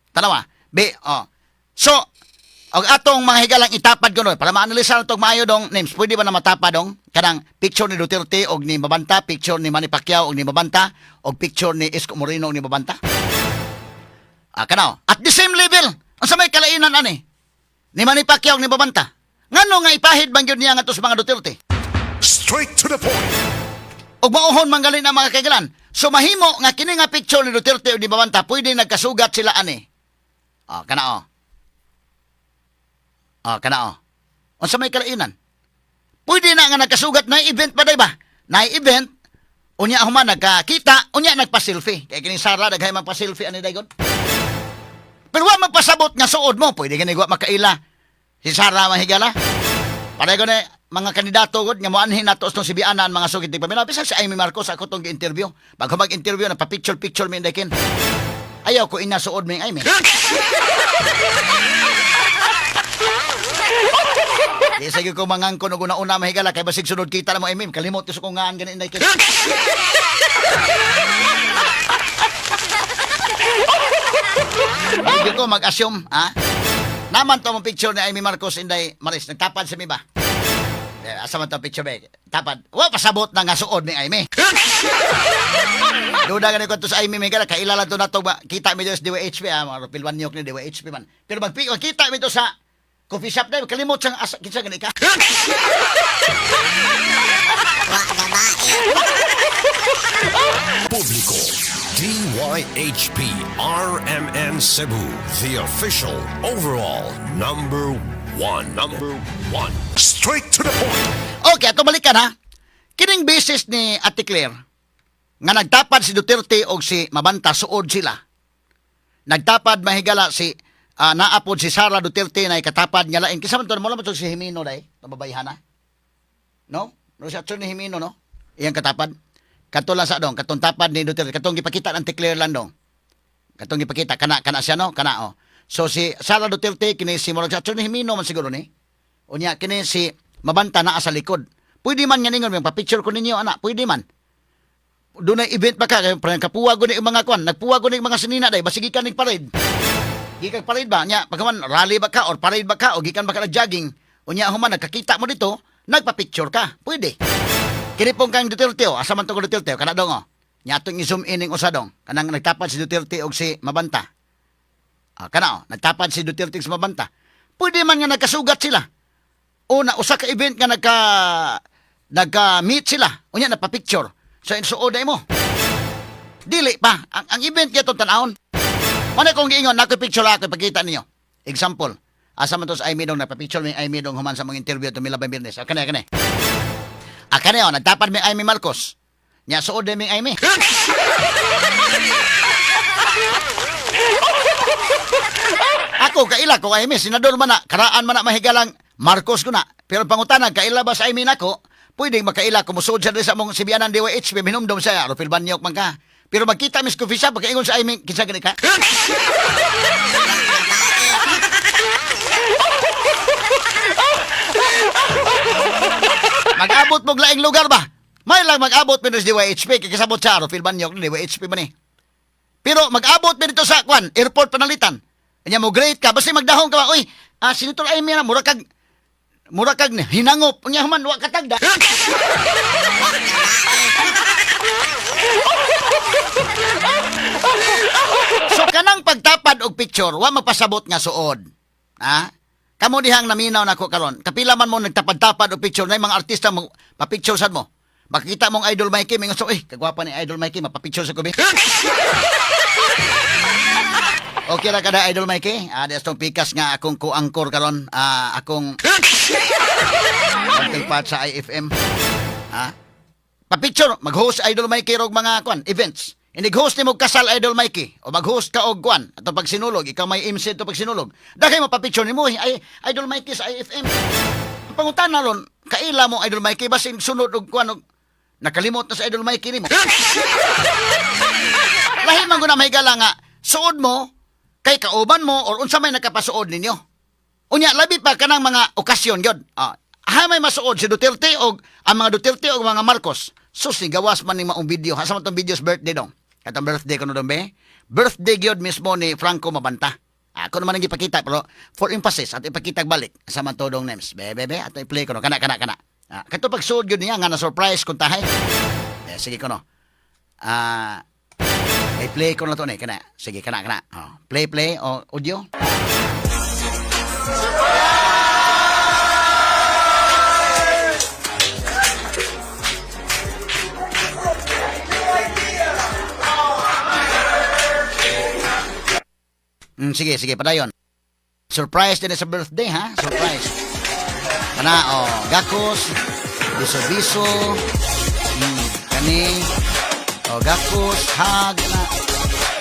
Tanawa. Be, oh. So, og atong mga higalang itapad ko no, para maanalisa na itong maayo dong names, pwede ba na matapad dong? Kanang picture ni Duterte og ni Mabanta, picture ni Manny Pacquiao og ni Mabanta, og picture ni Isko Moreno og ni Mabanta. Kanao. At the same level, unsa may kalainan ani ni Manny Pacquiao og ni Mabanta? Ngano nga ipahid man gyud niya ngadto sa mga Duterte? Straight to the point. Og mauhon man gali na, mga kaigalan. So mahimo nga kini nga picture ni Duterte o ni Mabanta, pwede nagkasugat sila ani. Ah, kana oh. Ah, kana oh. Unsa may kalainan? Pwede na nga nagkasugat na event pa day ba? Na event unya human nagkakita, unya nagpa-selfie. Kay kini Sara daghay magpa-selfie ani daygon. Pero wa magpasabot nga suod mo, pwede gani wa makaila. Si Sara, mahigala. Pareho ko na mga kandidato gud nga moanhin nato sa sibianan, mga sugid tigpaminaw. Bisan si Imee Marcos ako tong gi-interview. Bago mag-interview, nagpa-picture picture mi inday. Ayaw ko ina suod mi Imee. Di sige ko mangangkon og una-una, mahigala, kay basig sunod kita na mo Imee kalimot ko ngaan gani inday kin. Hindi ko mag-assume, ha? Naman to mong picture ni Imee Marcos, inday Maris, nagtapad sa mi ba? Eh, asa man to picture ba? Tapad. Wa pasabot na nga suod ni Imee. Duda gani ko to sa Imee may kaila lang to nato ba? Kita mi sa DYHP, ah, mga Rupil Wanyok ni DYHP man. Pero magkita mi to sa coffee shop na kalimot siyang asa kinsa gani ka. Wa babae. Publiko. DYHP RMN Cebu, the official overall number one. Number one. Straight to the point. Okay, ato balikan ha. Kining basis ni Ate Claire nga nagtapad si Duterte og si Mabanta, suod sila. Nagtapad, mahigala, si naapod si Sara Duterte na ikatapad nga lain. Kinsa man to mo lang to si Jimeno day, babayhana. No? No si Attorney Jimeno, no? Iyang katapad. Kato lang sa dong, katong tapad ni Duterte, katong gipakita ng Ate Claire lang dong. Katong gipakita kana kana siya, no, kana oh. So si Sara Duterte kini si murag si Attorney Jimeno man siguro ni. Unya kini si Mabanta naa sa likod. Pwede man nga ningon pa-picture ko ninyo ana, pwede man. Doon ay event pa ka, kay parang kapuwa ko ni mga kwan, nagpuwa ko ni mga sinina day, basigi ka ning parade. Gikan parade ba? Nya, pagkaman rally ba ka or parade ba ka o gikan ba ka nag-jogging, unya human nagkakita mo dito, nagpa-picture ka. Pwede. Kini pong kang Duterte oh, asa man to ko Duterte oh, kana dong oh. Nya atong i-zoom in ning usa dong, kanang nagtapad si Duterte og si Mabanta. Ah, kana oh, nagtapad si Duterte og si Mabanta. Pwede man nga nagkasugat sila. O na usa ka event nga nagka meet sila. Unya nagpa-picture. So insuod na mo. Dili pa ang event gyud tan-awon. Mao na kong giingon, nako picture ako ipakita ninyo. Example. Asa man to sa Amy dong nagpa-picture mi Amy dong human sa mga interview to Mila Bambirnes. Ah, kani kani. Ah, kani oh, nagtapad mi Amy Marcos. Nya suod din mi Amy. Ako kaila ko Amy, senador man na, karaan man na mahigalang Marcos ko na. Pero pangutana kaila ba sa Amy nako? Pwede makaila kumusuod siya diri sa mong sibianan DYHP minumdum siya, Rufil Banyok man ka. Pero magkita mis coffee shop pagkaingon sa Amy, kinsa gani ka? Mag-abot mo laing lugar ba? May lang mag-abot mi sa DYHP kay kasabot sa Rufil Banyok DYHP man ni. Pero mag-abot mi dito sa kwan, airport panalitan. Anya mo great ka basta magdahong ka ba, oy, Senator Amy na mura kag hinangop unya human wa katagda. So kanang pagtapad og picture, wa magpasabot nga suod. Ha? Kamo dihang naminaw nako karon. Kapila man mo nagtapad-tapad og picture na mga artista mo pa-picture sad mo. Makita mong Idol Mikey, mingon so, eh, kagwapa ni Idol Mikey, mapapicture sa kubi. Okay ra kada Idol Mikey. Ah, di astong pikas nga akong ko-angkor karon, akong counterpart sa IFM. Ha? Pa-picture, mag-host Idol Mikey rog mga kwan, events. Inig-host nimo kasal Idol Mikey o mag-host ka og kwan ato pag sinulog, ikaw may MC ato pag sinulog. Daghay mo pa-picture nimo eh, ay Idol Mikey sa IFM. Ang pangutana ron, kaila mo Idol Mikey basin sunod og kwan og nakalimot na sa Idol Mikey nimo. Lahi man guna mahigala nga suod mo kay kauban mo or unsa may nakapasuod ninyo. Unya labi pa kanang mga okasyon gyud. Ha may masuod si Duterte og ang mga Duterte og mga Marcos. Sus ni gawas man ni maong video. Asa man tong videos birthday dong? Katong birthday kuno dong be? Birthday gyud mismo ni Franco Mabanta. Ako naman ang gipakita pero for emphasis at ipakita balik sa man to dong names. Be be be ato i-play kuno kana kana kana. Kato pagsuod gyud niya nga na surprise kun tahay. Eh, sige kuno. Ah, i-play ko na to ni kana. Sige kana kana. Oh, play play o audio. Sige, sige, padayon. Surprise din sa birthday, ha? Surprise. Kana, oh, gakos, biso-biso, kani, oh, gakos, hag, na.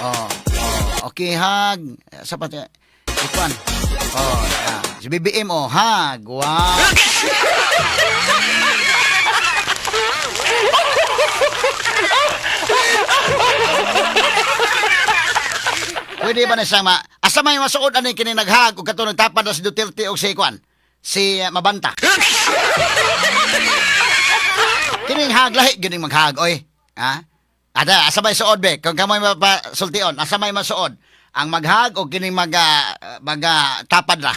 Oh, oh, okay, hag. Sa pati, ikuan. Oh, yeah. Si BBM, oh, hag. Wow. Pwede ba na siyang ma... Asa may masuod ani kini naghag og katong nagtapad na si Duterte og si Kwan? Si Mabanta. Kining hag lahi gyud ning maghag oy. Ha? Ada asa may suod be? Kung kamoy mapasultion, asa may masuod? Ang maghag o kining mag mag tapad ra?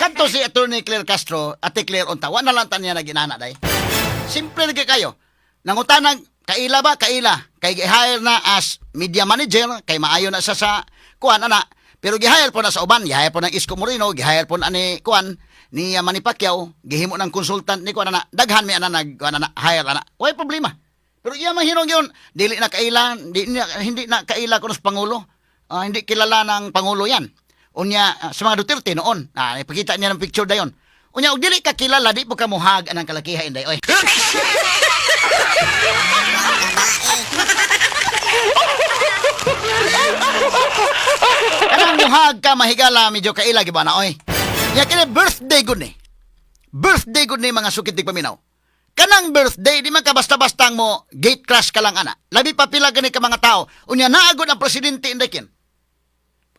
Kadto si Attorney Claire Castro, Ate Claire unta, wa na lang ta niya naginana day. Simple lagi kayo. Nangutanag, kaila ba? Kaila. Kay gi-hire na as media manager, kay maayo na siya sa kuan ana. Pero gi-hire po na sa uban, gi-hire po ng Isko Moreno, gi-hire po na ni kuan ni Manny Pacquiao, gihimo ng consultant ni kuan ana. Daghan mi ana nag kuan ana hire ana. Way problema. Pero iya man hinong yun, dili na kaila, di na, hindi na kaila kuno sa pangulo. Hindi kilala ng pangulo yan. Unya sa mga Duterte noon, ipakita niya ng picture dayon. Unya og dili ka kilala, di po ka muhag anang kalakiha inday oy. Kanang muhag ka mahigala medyo kaila gyud ba na oy. Nya kini birthday gud ni. Birthday gud ni mga sukit dig paminaw. Kanang birthday di man ka basta-bastang mo gate crash ka lang ana. Labi pa pila gani ka mga tao. Unya naagod ang presidente inday kin.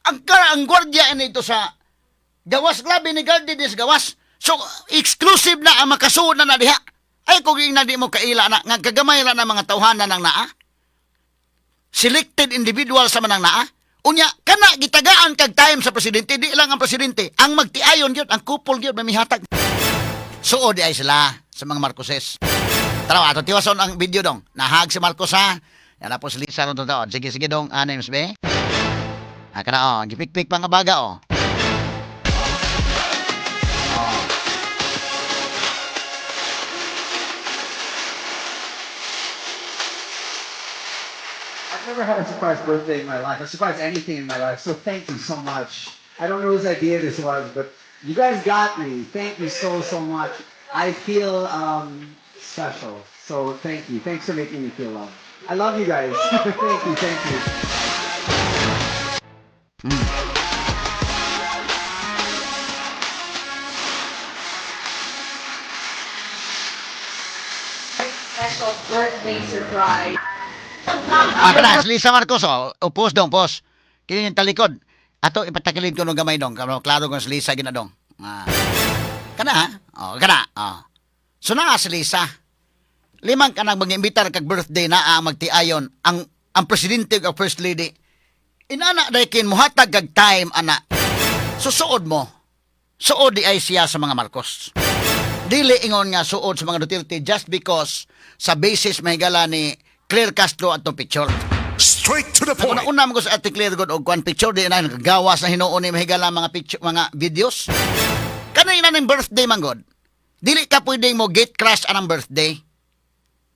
Ang gwardiya ini ito sa gawas labi ni guardi dis gawas. So exclusive na ang makasuod na na diha. Ay kung na di mo kaila na nga kagamay ra na mga tawhana nang naa. Selected individual sa manang naa. Unya kana gitagaan kag time sa presidente, di lang ang presidente ang magtiayon gyud, ang kupol gyud may mihatag. Suod di ay sila sa mga Marcoses. Tara, ato tiwason ang video dong. Nahag si Marcos ha. Yan na po si Lisa ron totoo. Sige, sige dong, names be. Kana oh, gipikpik pa nga baga oh. Oh. I've never had a surprise birthday in my life, a surprise anything in my life, so thank you so much. I don't know whose idea this was, but you guys got me. Thank you so, so much. I feel special, so thank you. Thanks for making me feel loved. I love you guys. Thank you, thank you. Special birthday surprise. Ah, kana, si Lisa Marcos, oh. O, post dong, post. Kini yung talikod. Ato, ipatakilid ko nung gamay dong. Kano, klaro kung si Lisa ginadong. Ah. Kana, ha? Oh, kana. Oh. So naa si Lisa. Limang kanang mag-imbitar kag birthday na ang magtiayon ang presidente ug ang first lady. Inana daykin muhatag kag time ana. Susuod mo. Suod di ay siya sa mga Marcos. Dili ingon nga suod sa mga Duterte just because sa basis mahigala ni Claire Castro atong picture. Straight to the point. Una mo ko sa Ate Claire god og kuan picture di na nagagawas na hinuon ni mahigala mga picture, mga videos. Kanay na ning birthday man god. Dili ka pwedeng mo gate crash anang birthday.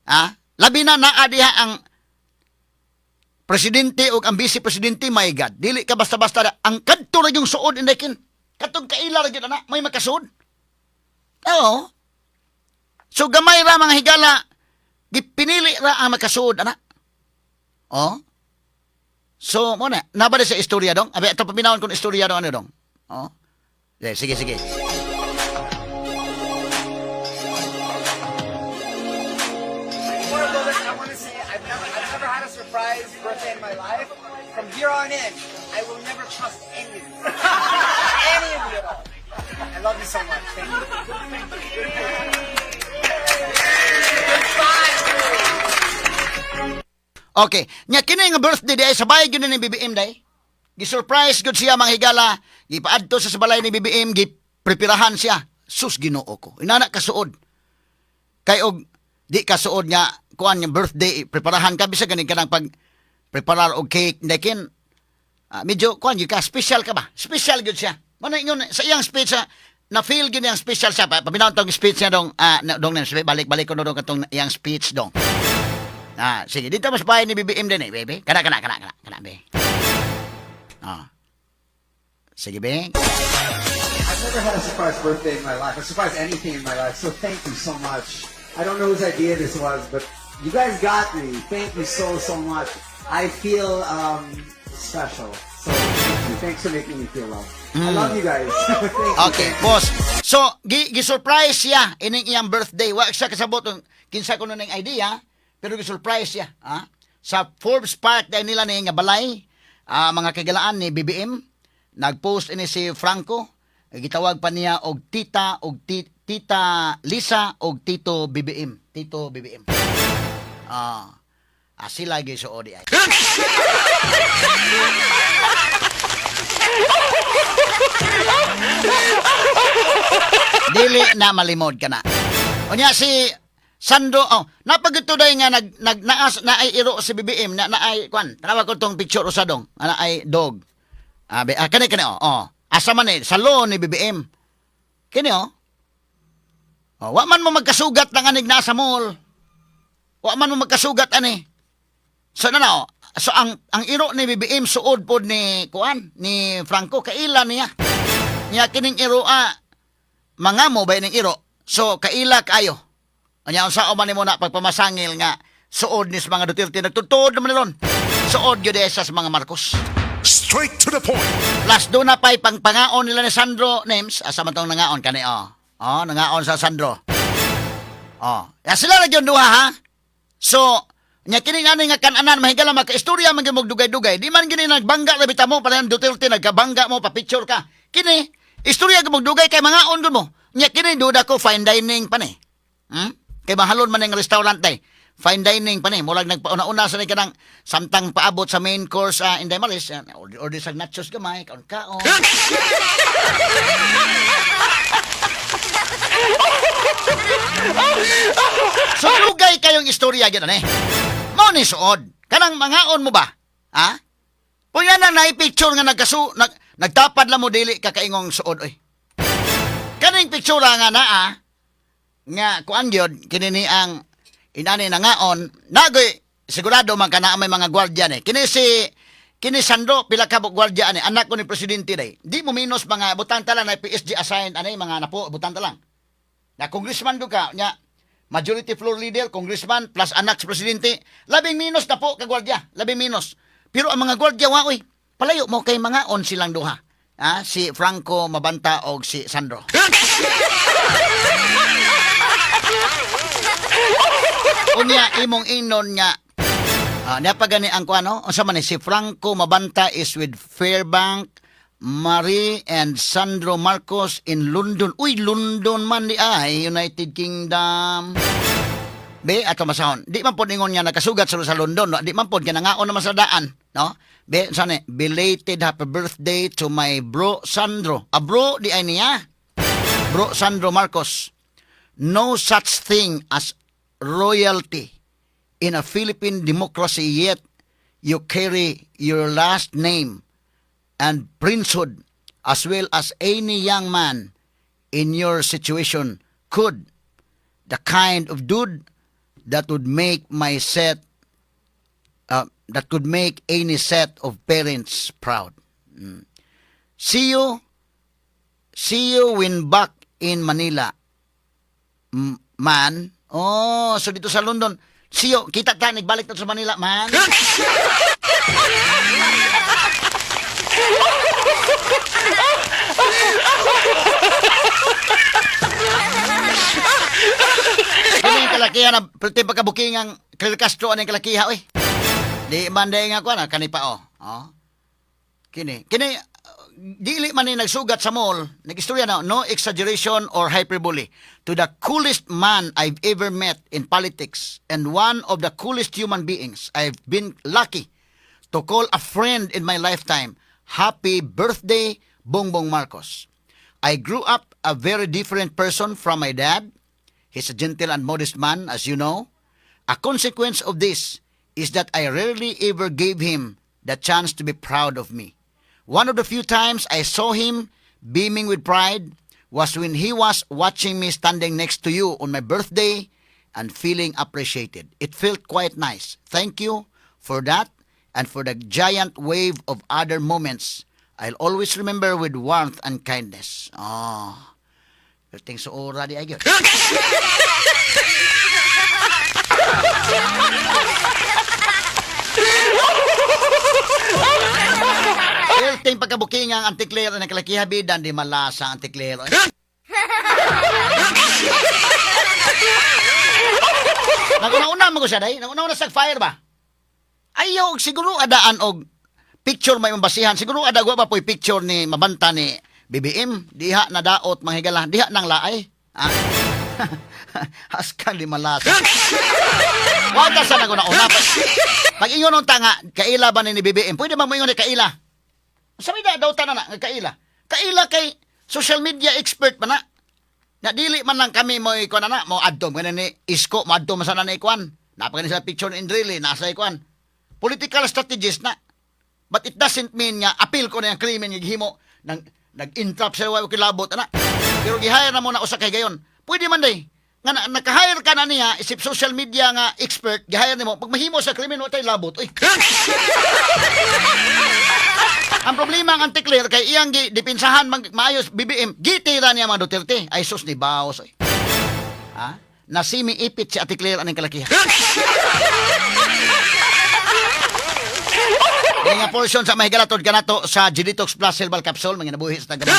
Ha? Labi na naa diha ang presidente o ang vice presidente, my God. Dili ka basta-basta ang kadto ra yung suod indekin. Katong kaila ra gyud ana, may makasuod. Oo. So gamay ra mga higala, gipinili ra ang makasuod ana. Oh. So mo na, nabali sa istorya dong. Abi ato paminawon kon istorya dong ano dong. Oh. Eh, sige sige. Before I go this, I want to say I've never had a surprise birthday in my life. From here on in, I will never trust any of you. Any of you at all. I love you so much. Thank you. Goodbye. Okay. Nya kini nga birthday di ay sabay gyud ni BBM day. Gi-surprise gyud siya mga higala. Gipaadto sa balay ni BBM, gipreparahan siya. Sus, Ginoo ko. Inana kasuod. Kay og di kasuod nga kuan nga birthday preparahan ka bisag ganin ka nang pag preparar og cake dekin. Ah, medyo kuan gyud ka special ka ba? Special gyud siya. Mao na ingon sa iyang speech na feel gyud niyang special siya. Paminaw tong speech niya dong dong balik-balik ko no dong katong iyang speech dong. Ah, sige, dito mas bahay ni BBM din eh, baby. Kana, kana, kana, kana, kana, be. Ah. Sige, be. I've never had a surprise birthday in my life, a surprise anything in my life, so thank you so much. I don't know whose idea this was, but you guys got me. Thank you so, so much. I feel special, so thank you. Thanks for making me feel loved. I love you guys. Thank you. Okay, boss. So, gi-surprise siya ining iyang birthday. Wa siya kasabot kung kinsa kuno ning idea, pero gi-surprise siya, ha? Sa Forbes Park dahil nila ni nga balay, mga kagalaan ni BBM, nagpost ini si Franco, gitawag pa niya og tita og tita Lisa og Tito BBM, Tito BBM. Ah, sila gyud sa ODI. Dili na malimod ka na. Unya si Sandro, oh, napagituday nga nag nag naas na ay iro si BBM na naay kwan. Tanawa ko tong picture usa dong, ana ay dog. Ah, be, kani kani oh, oh. Asa man eh, salon ni BBM. Kini oh. Oh, wa man mo magkasugat ng anig nasa mall. Wa man mo magkasugat ani. So na na oh. So ang iro ni BBM suod pod ni kuan ni Franco kaila niya. Niya kining iro mga mo ba ning iro. So kaila kaayo. Anya unsa man nimo na pagpamasangil nga suod ni sa mga Duterte nagtutuod naman ron. Suod gyud sa mga Marcos. Straight to the point. Plus doon na pa'y pangpangaon nila ni Sandro Names. Asa man tong nangaon kani oh. Oh, nangaon sa Sandro. Oh, ya sila ra gyud duha ha. So, nya kini nga nga kananan mahigala makaistorya man gyud mo dugay-dugay. Di man gini nagbangga ra bitaw mo parehang Duterte nagkabangga mo pa picture ka. Kini istorya gyud mo dugay kay mangaon gud mo. Nya kini duda ko fine dining pa ni. Kay mahalon man ning restaurant day. Fine dining pa ni. Murag nagpauna-una sa ni kanang samtang paabot sa main course Inday Maris, order, order sa nachos gamay, kaon kaon. So dugay kayong istorya gyud ani. Mao ni suod. Kanang mangaon mo ba? Ha? Punya na naipicture nga nagtapad lang mo dili ka kaingong suod oy. Kaning picture nga naa nga kuan gyud kini ni ang inani nangaon nagoy Sigurado man kana may mga gwardiya ni. Kini Sandro pila ka gwardiya ani, anak ko ni presidente day. Di mo minus mga butang tala na PSG assigned ani mga napo butang talang. Na congressman do ka nya, majority floor leader, congressman plus anak sa presidente, labing minus na po ka gwardiya, labing minus. Pero ang mga gwardiya wa oy, palayo mo kay mga on silang duha. Ah, si Franco Mabanta og si Sandro. Unya imong inon nga niya pa gani ang kuano, unsa man ni si Franco Mabanta is with Fairbank Marie and Sandro Marcos in London. Uy, London man di ay, United Kingdom. Be, ato masahon. Di man pod ingon nga nakasugat sa London, no? Di man pod kanangaon naman sa daan, no? Be, saan eh? Belated happy birthday to my bro Sandro. A bro di ay niya. Bro Sandro Marcos. No such thing as royalty in a Philippine democracy, yet you carry your last name and princehood as well as any young man in your situation could. The kind of dude that could make any set of parents proud. See you, see you when back in Manila. Man. Oh, so dito sa London. See you, kita ta, nagbalik na sa Manila, man. Kini yung kalakihan na pwede pagkabuking ang Claire Castro anong kalakiha, oy. Di man day nga kuan kani pa oh. Oh. Kini dili man ni nagsugat sa mall, nag-istorya na, no exaggeration or hyperbole. To the coolest man I've ever met in politics and one of the coolest human beings I've been lucky to call a friend in my lifetime. Happy birthday, Bongbong Marcos. I grew up a very different person from my dad. He's a gentle and modest man, as you know. A consequence of this is that I rarely ever gave him the chance to be proud of me. One of the few times I saw him beaming with pride was when he was watching me standing next to you on my birthday and feeling appreciated. It felt quite nice. Thank you for that and for the giant wave of other moments I'll always remember with warmth and kindness. Oh. Perting suora di ay gyud. Perting pagkabuking ang antiklero ng kalakiha bidan di malasa ang antiklero. Naguna-una mo ko siya day. Naguna-una sa fire ba? Ayaw, siguro adaan og picture may mabasihan. Siguro ada wa ba po'y picture ni Mabanta ni BBM. Diha na daot mga higala. Diha nang laay. Ah. Haskang di malasa. Wag ka sa naguna-una. Pag ingon ng tanga, kaila ba ni BBM? Pwede ba mo ingon ni kaila? Sabi na daw tanan na, nga kaila. Kaila kay social media expert man na. Na dili man lang kami mo ikuan na mo adto mo ni Isko mo adto man sana ni ikuan. Napaka ni sa picture ni Enrile nasa ikuan. Political strategist na. But it doesn't mean nga appeal ko na yung krimen nga gihimo nang nag-entrap sa wa kilabot ana. Pero gihire na mo na usa kay gayon. Pwede man day nga na, naka-hire ka na niya isip social media nga expert, gihire nimo pag mahimo sa krimen wa tay labot. Uy. Ang problema ang anti-clear kay iyang gi dipinsahan mag maayos BBM, gitira niya mga Duterte. Ay sus ni Baos. Ay. Ha? Nasimi ipit si Ate Claire aning kalakihan. Kaya nga portion sa mahigalatod kanato sa Genetox Plus Herbal Capsule, mga nabuhi sa tagamit.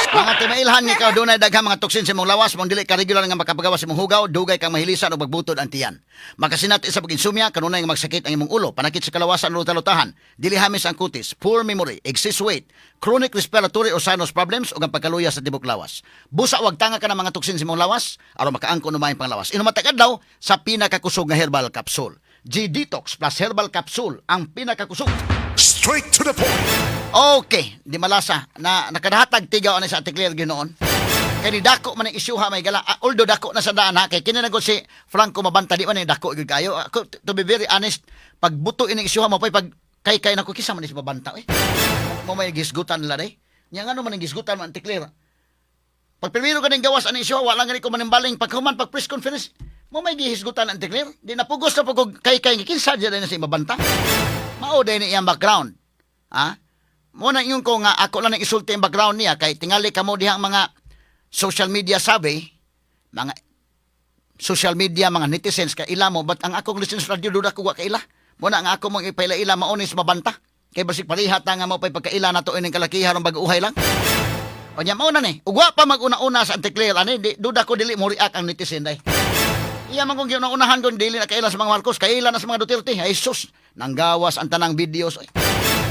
Mga timailhan nga ikaw dunay daghang mga toksin sa imong lawas, mong dili ka regular nga makapagawas sa imong hugaw, dugay kang mahilisan o pagbutod ang tiyan. Makasinati sa pag-insomnia, kanunay nga magsakit ang imong ulo, panakit sa kalawasan o talutahan, dili hamis ang kutis, poor memory, excess weight, chronic respiratory or sinus problems ug ang pagkaluya sa tibok lawas. Busa wag tanga ka ng mga toksin sa imong lawas aron makaangkon og maayong panglawas. Inumatag adlaw sa pinakakusog nga herbal capsule. G-Detox Plus Herbal Capsule ang pinakakusog. Straight to the point. Okay, di malasa na nakadahatag tigaw ani sa Ate Claire ginoon. Kay ni dako man ang isyuha may gala. Ah, although dako na sa daan ha, kay kini na gud si Franco Mabanta di man ni dako gyud kayo. Ako, to be very honest, pag buto ini isyuha mo pay pag kay kay nako kisa man ni si Mabanta eh. Mo may gisgutan nila day. Nya ngano man ang gisgutan man Ate Claire. Pag primero ganing gawas ani siya, wala gani ko manimbaling. Paghuman pag press conference, mo may gihisgutan ang declare. Di napugos na pag kay kay kinsa dyan na si Mabanta. Mao din iyang background. Ha? Mo na ingon ko nga ako lang ang isulti ang background niya kay tingali kamo dihang mga social media sabi, mga social media, mga netizens ka ila mo, but ang akong listeners radio duda ko wa kaila. Mo na ang ako mong ipaila-ila mao ni si Mabanta. Kay basig pareha ta nga mo pay pagkaila nato ining kalakihan ng bag-uhay lang. O nya mao na ni. Ug wa pa mag-una-una sa Anticlare ani di, duda ko dili mo react ang netizen day. Iya man kung giuna-unahan kung dili na kaila sa mga Marcos, kaila na sa mga Duterte. Ay sus, nanggawas ang tanang videos, ay,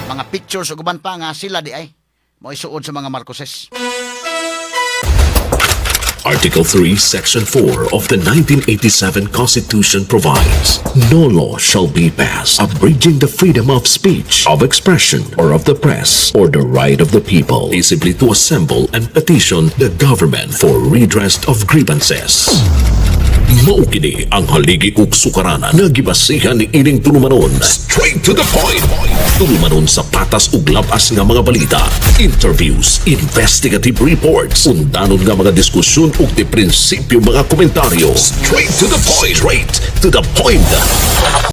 mga pictures ug uban pa nga sila di ay mo isuod sa mga Marcoses. Article 3, Section 4 of the 1987 Constitution provides, "No law shall be passed abridging the freedom of speech, of expression, or of the press, or the right of the people peaceably to assemble and petition the government for redress of grievances." Mao kini ang haligi ug sukaranan nga gibasihan ni ining tulumanon. Straight to the point. Tulumanon sa patas ug labas nga mga balita, interviews, investigative reports, undanon nga mga diskusyon ug di prinsipyo mga komentaryo. Straight to the point. Straight to the point.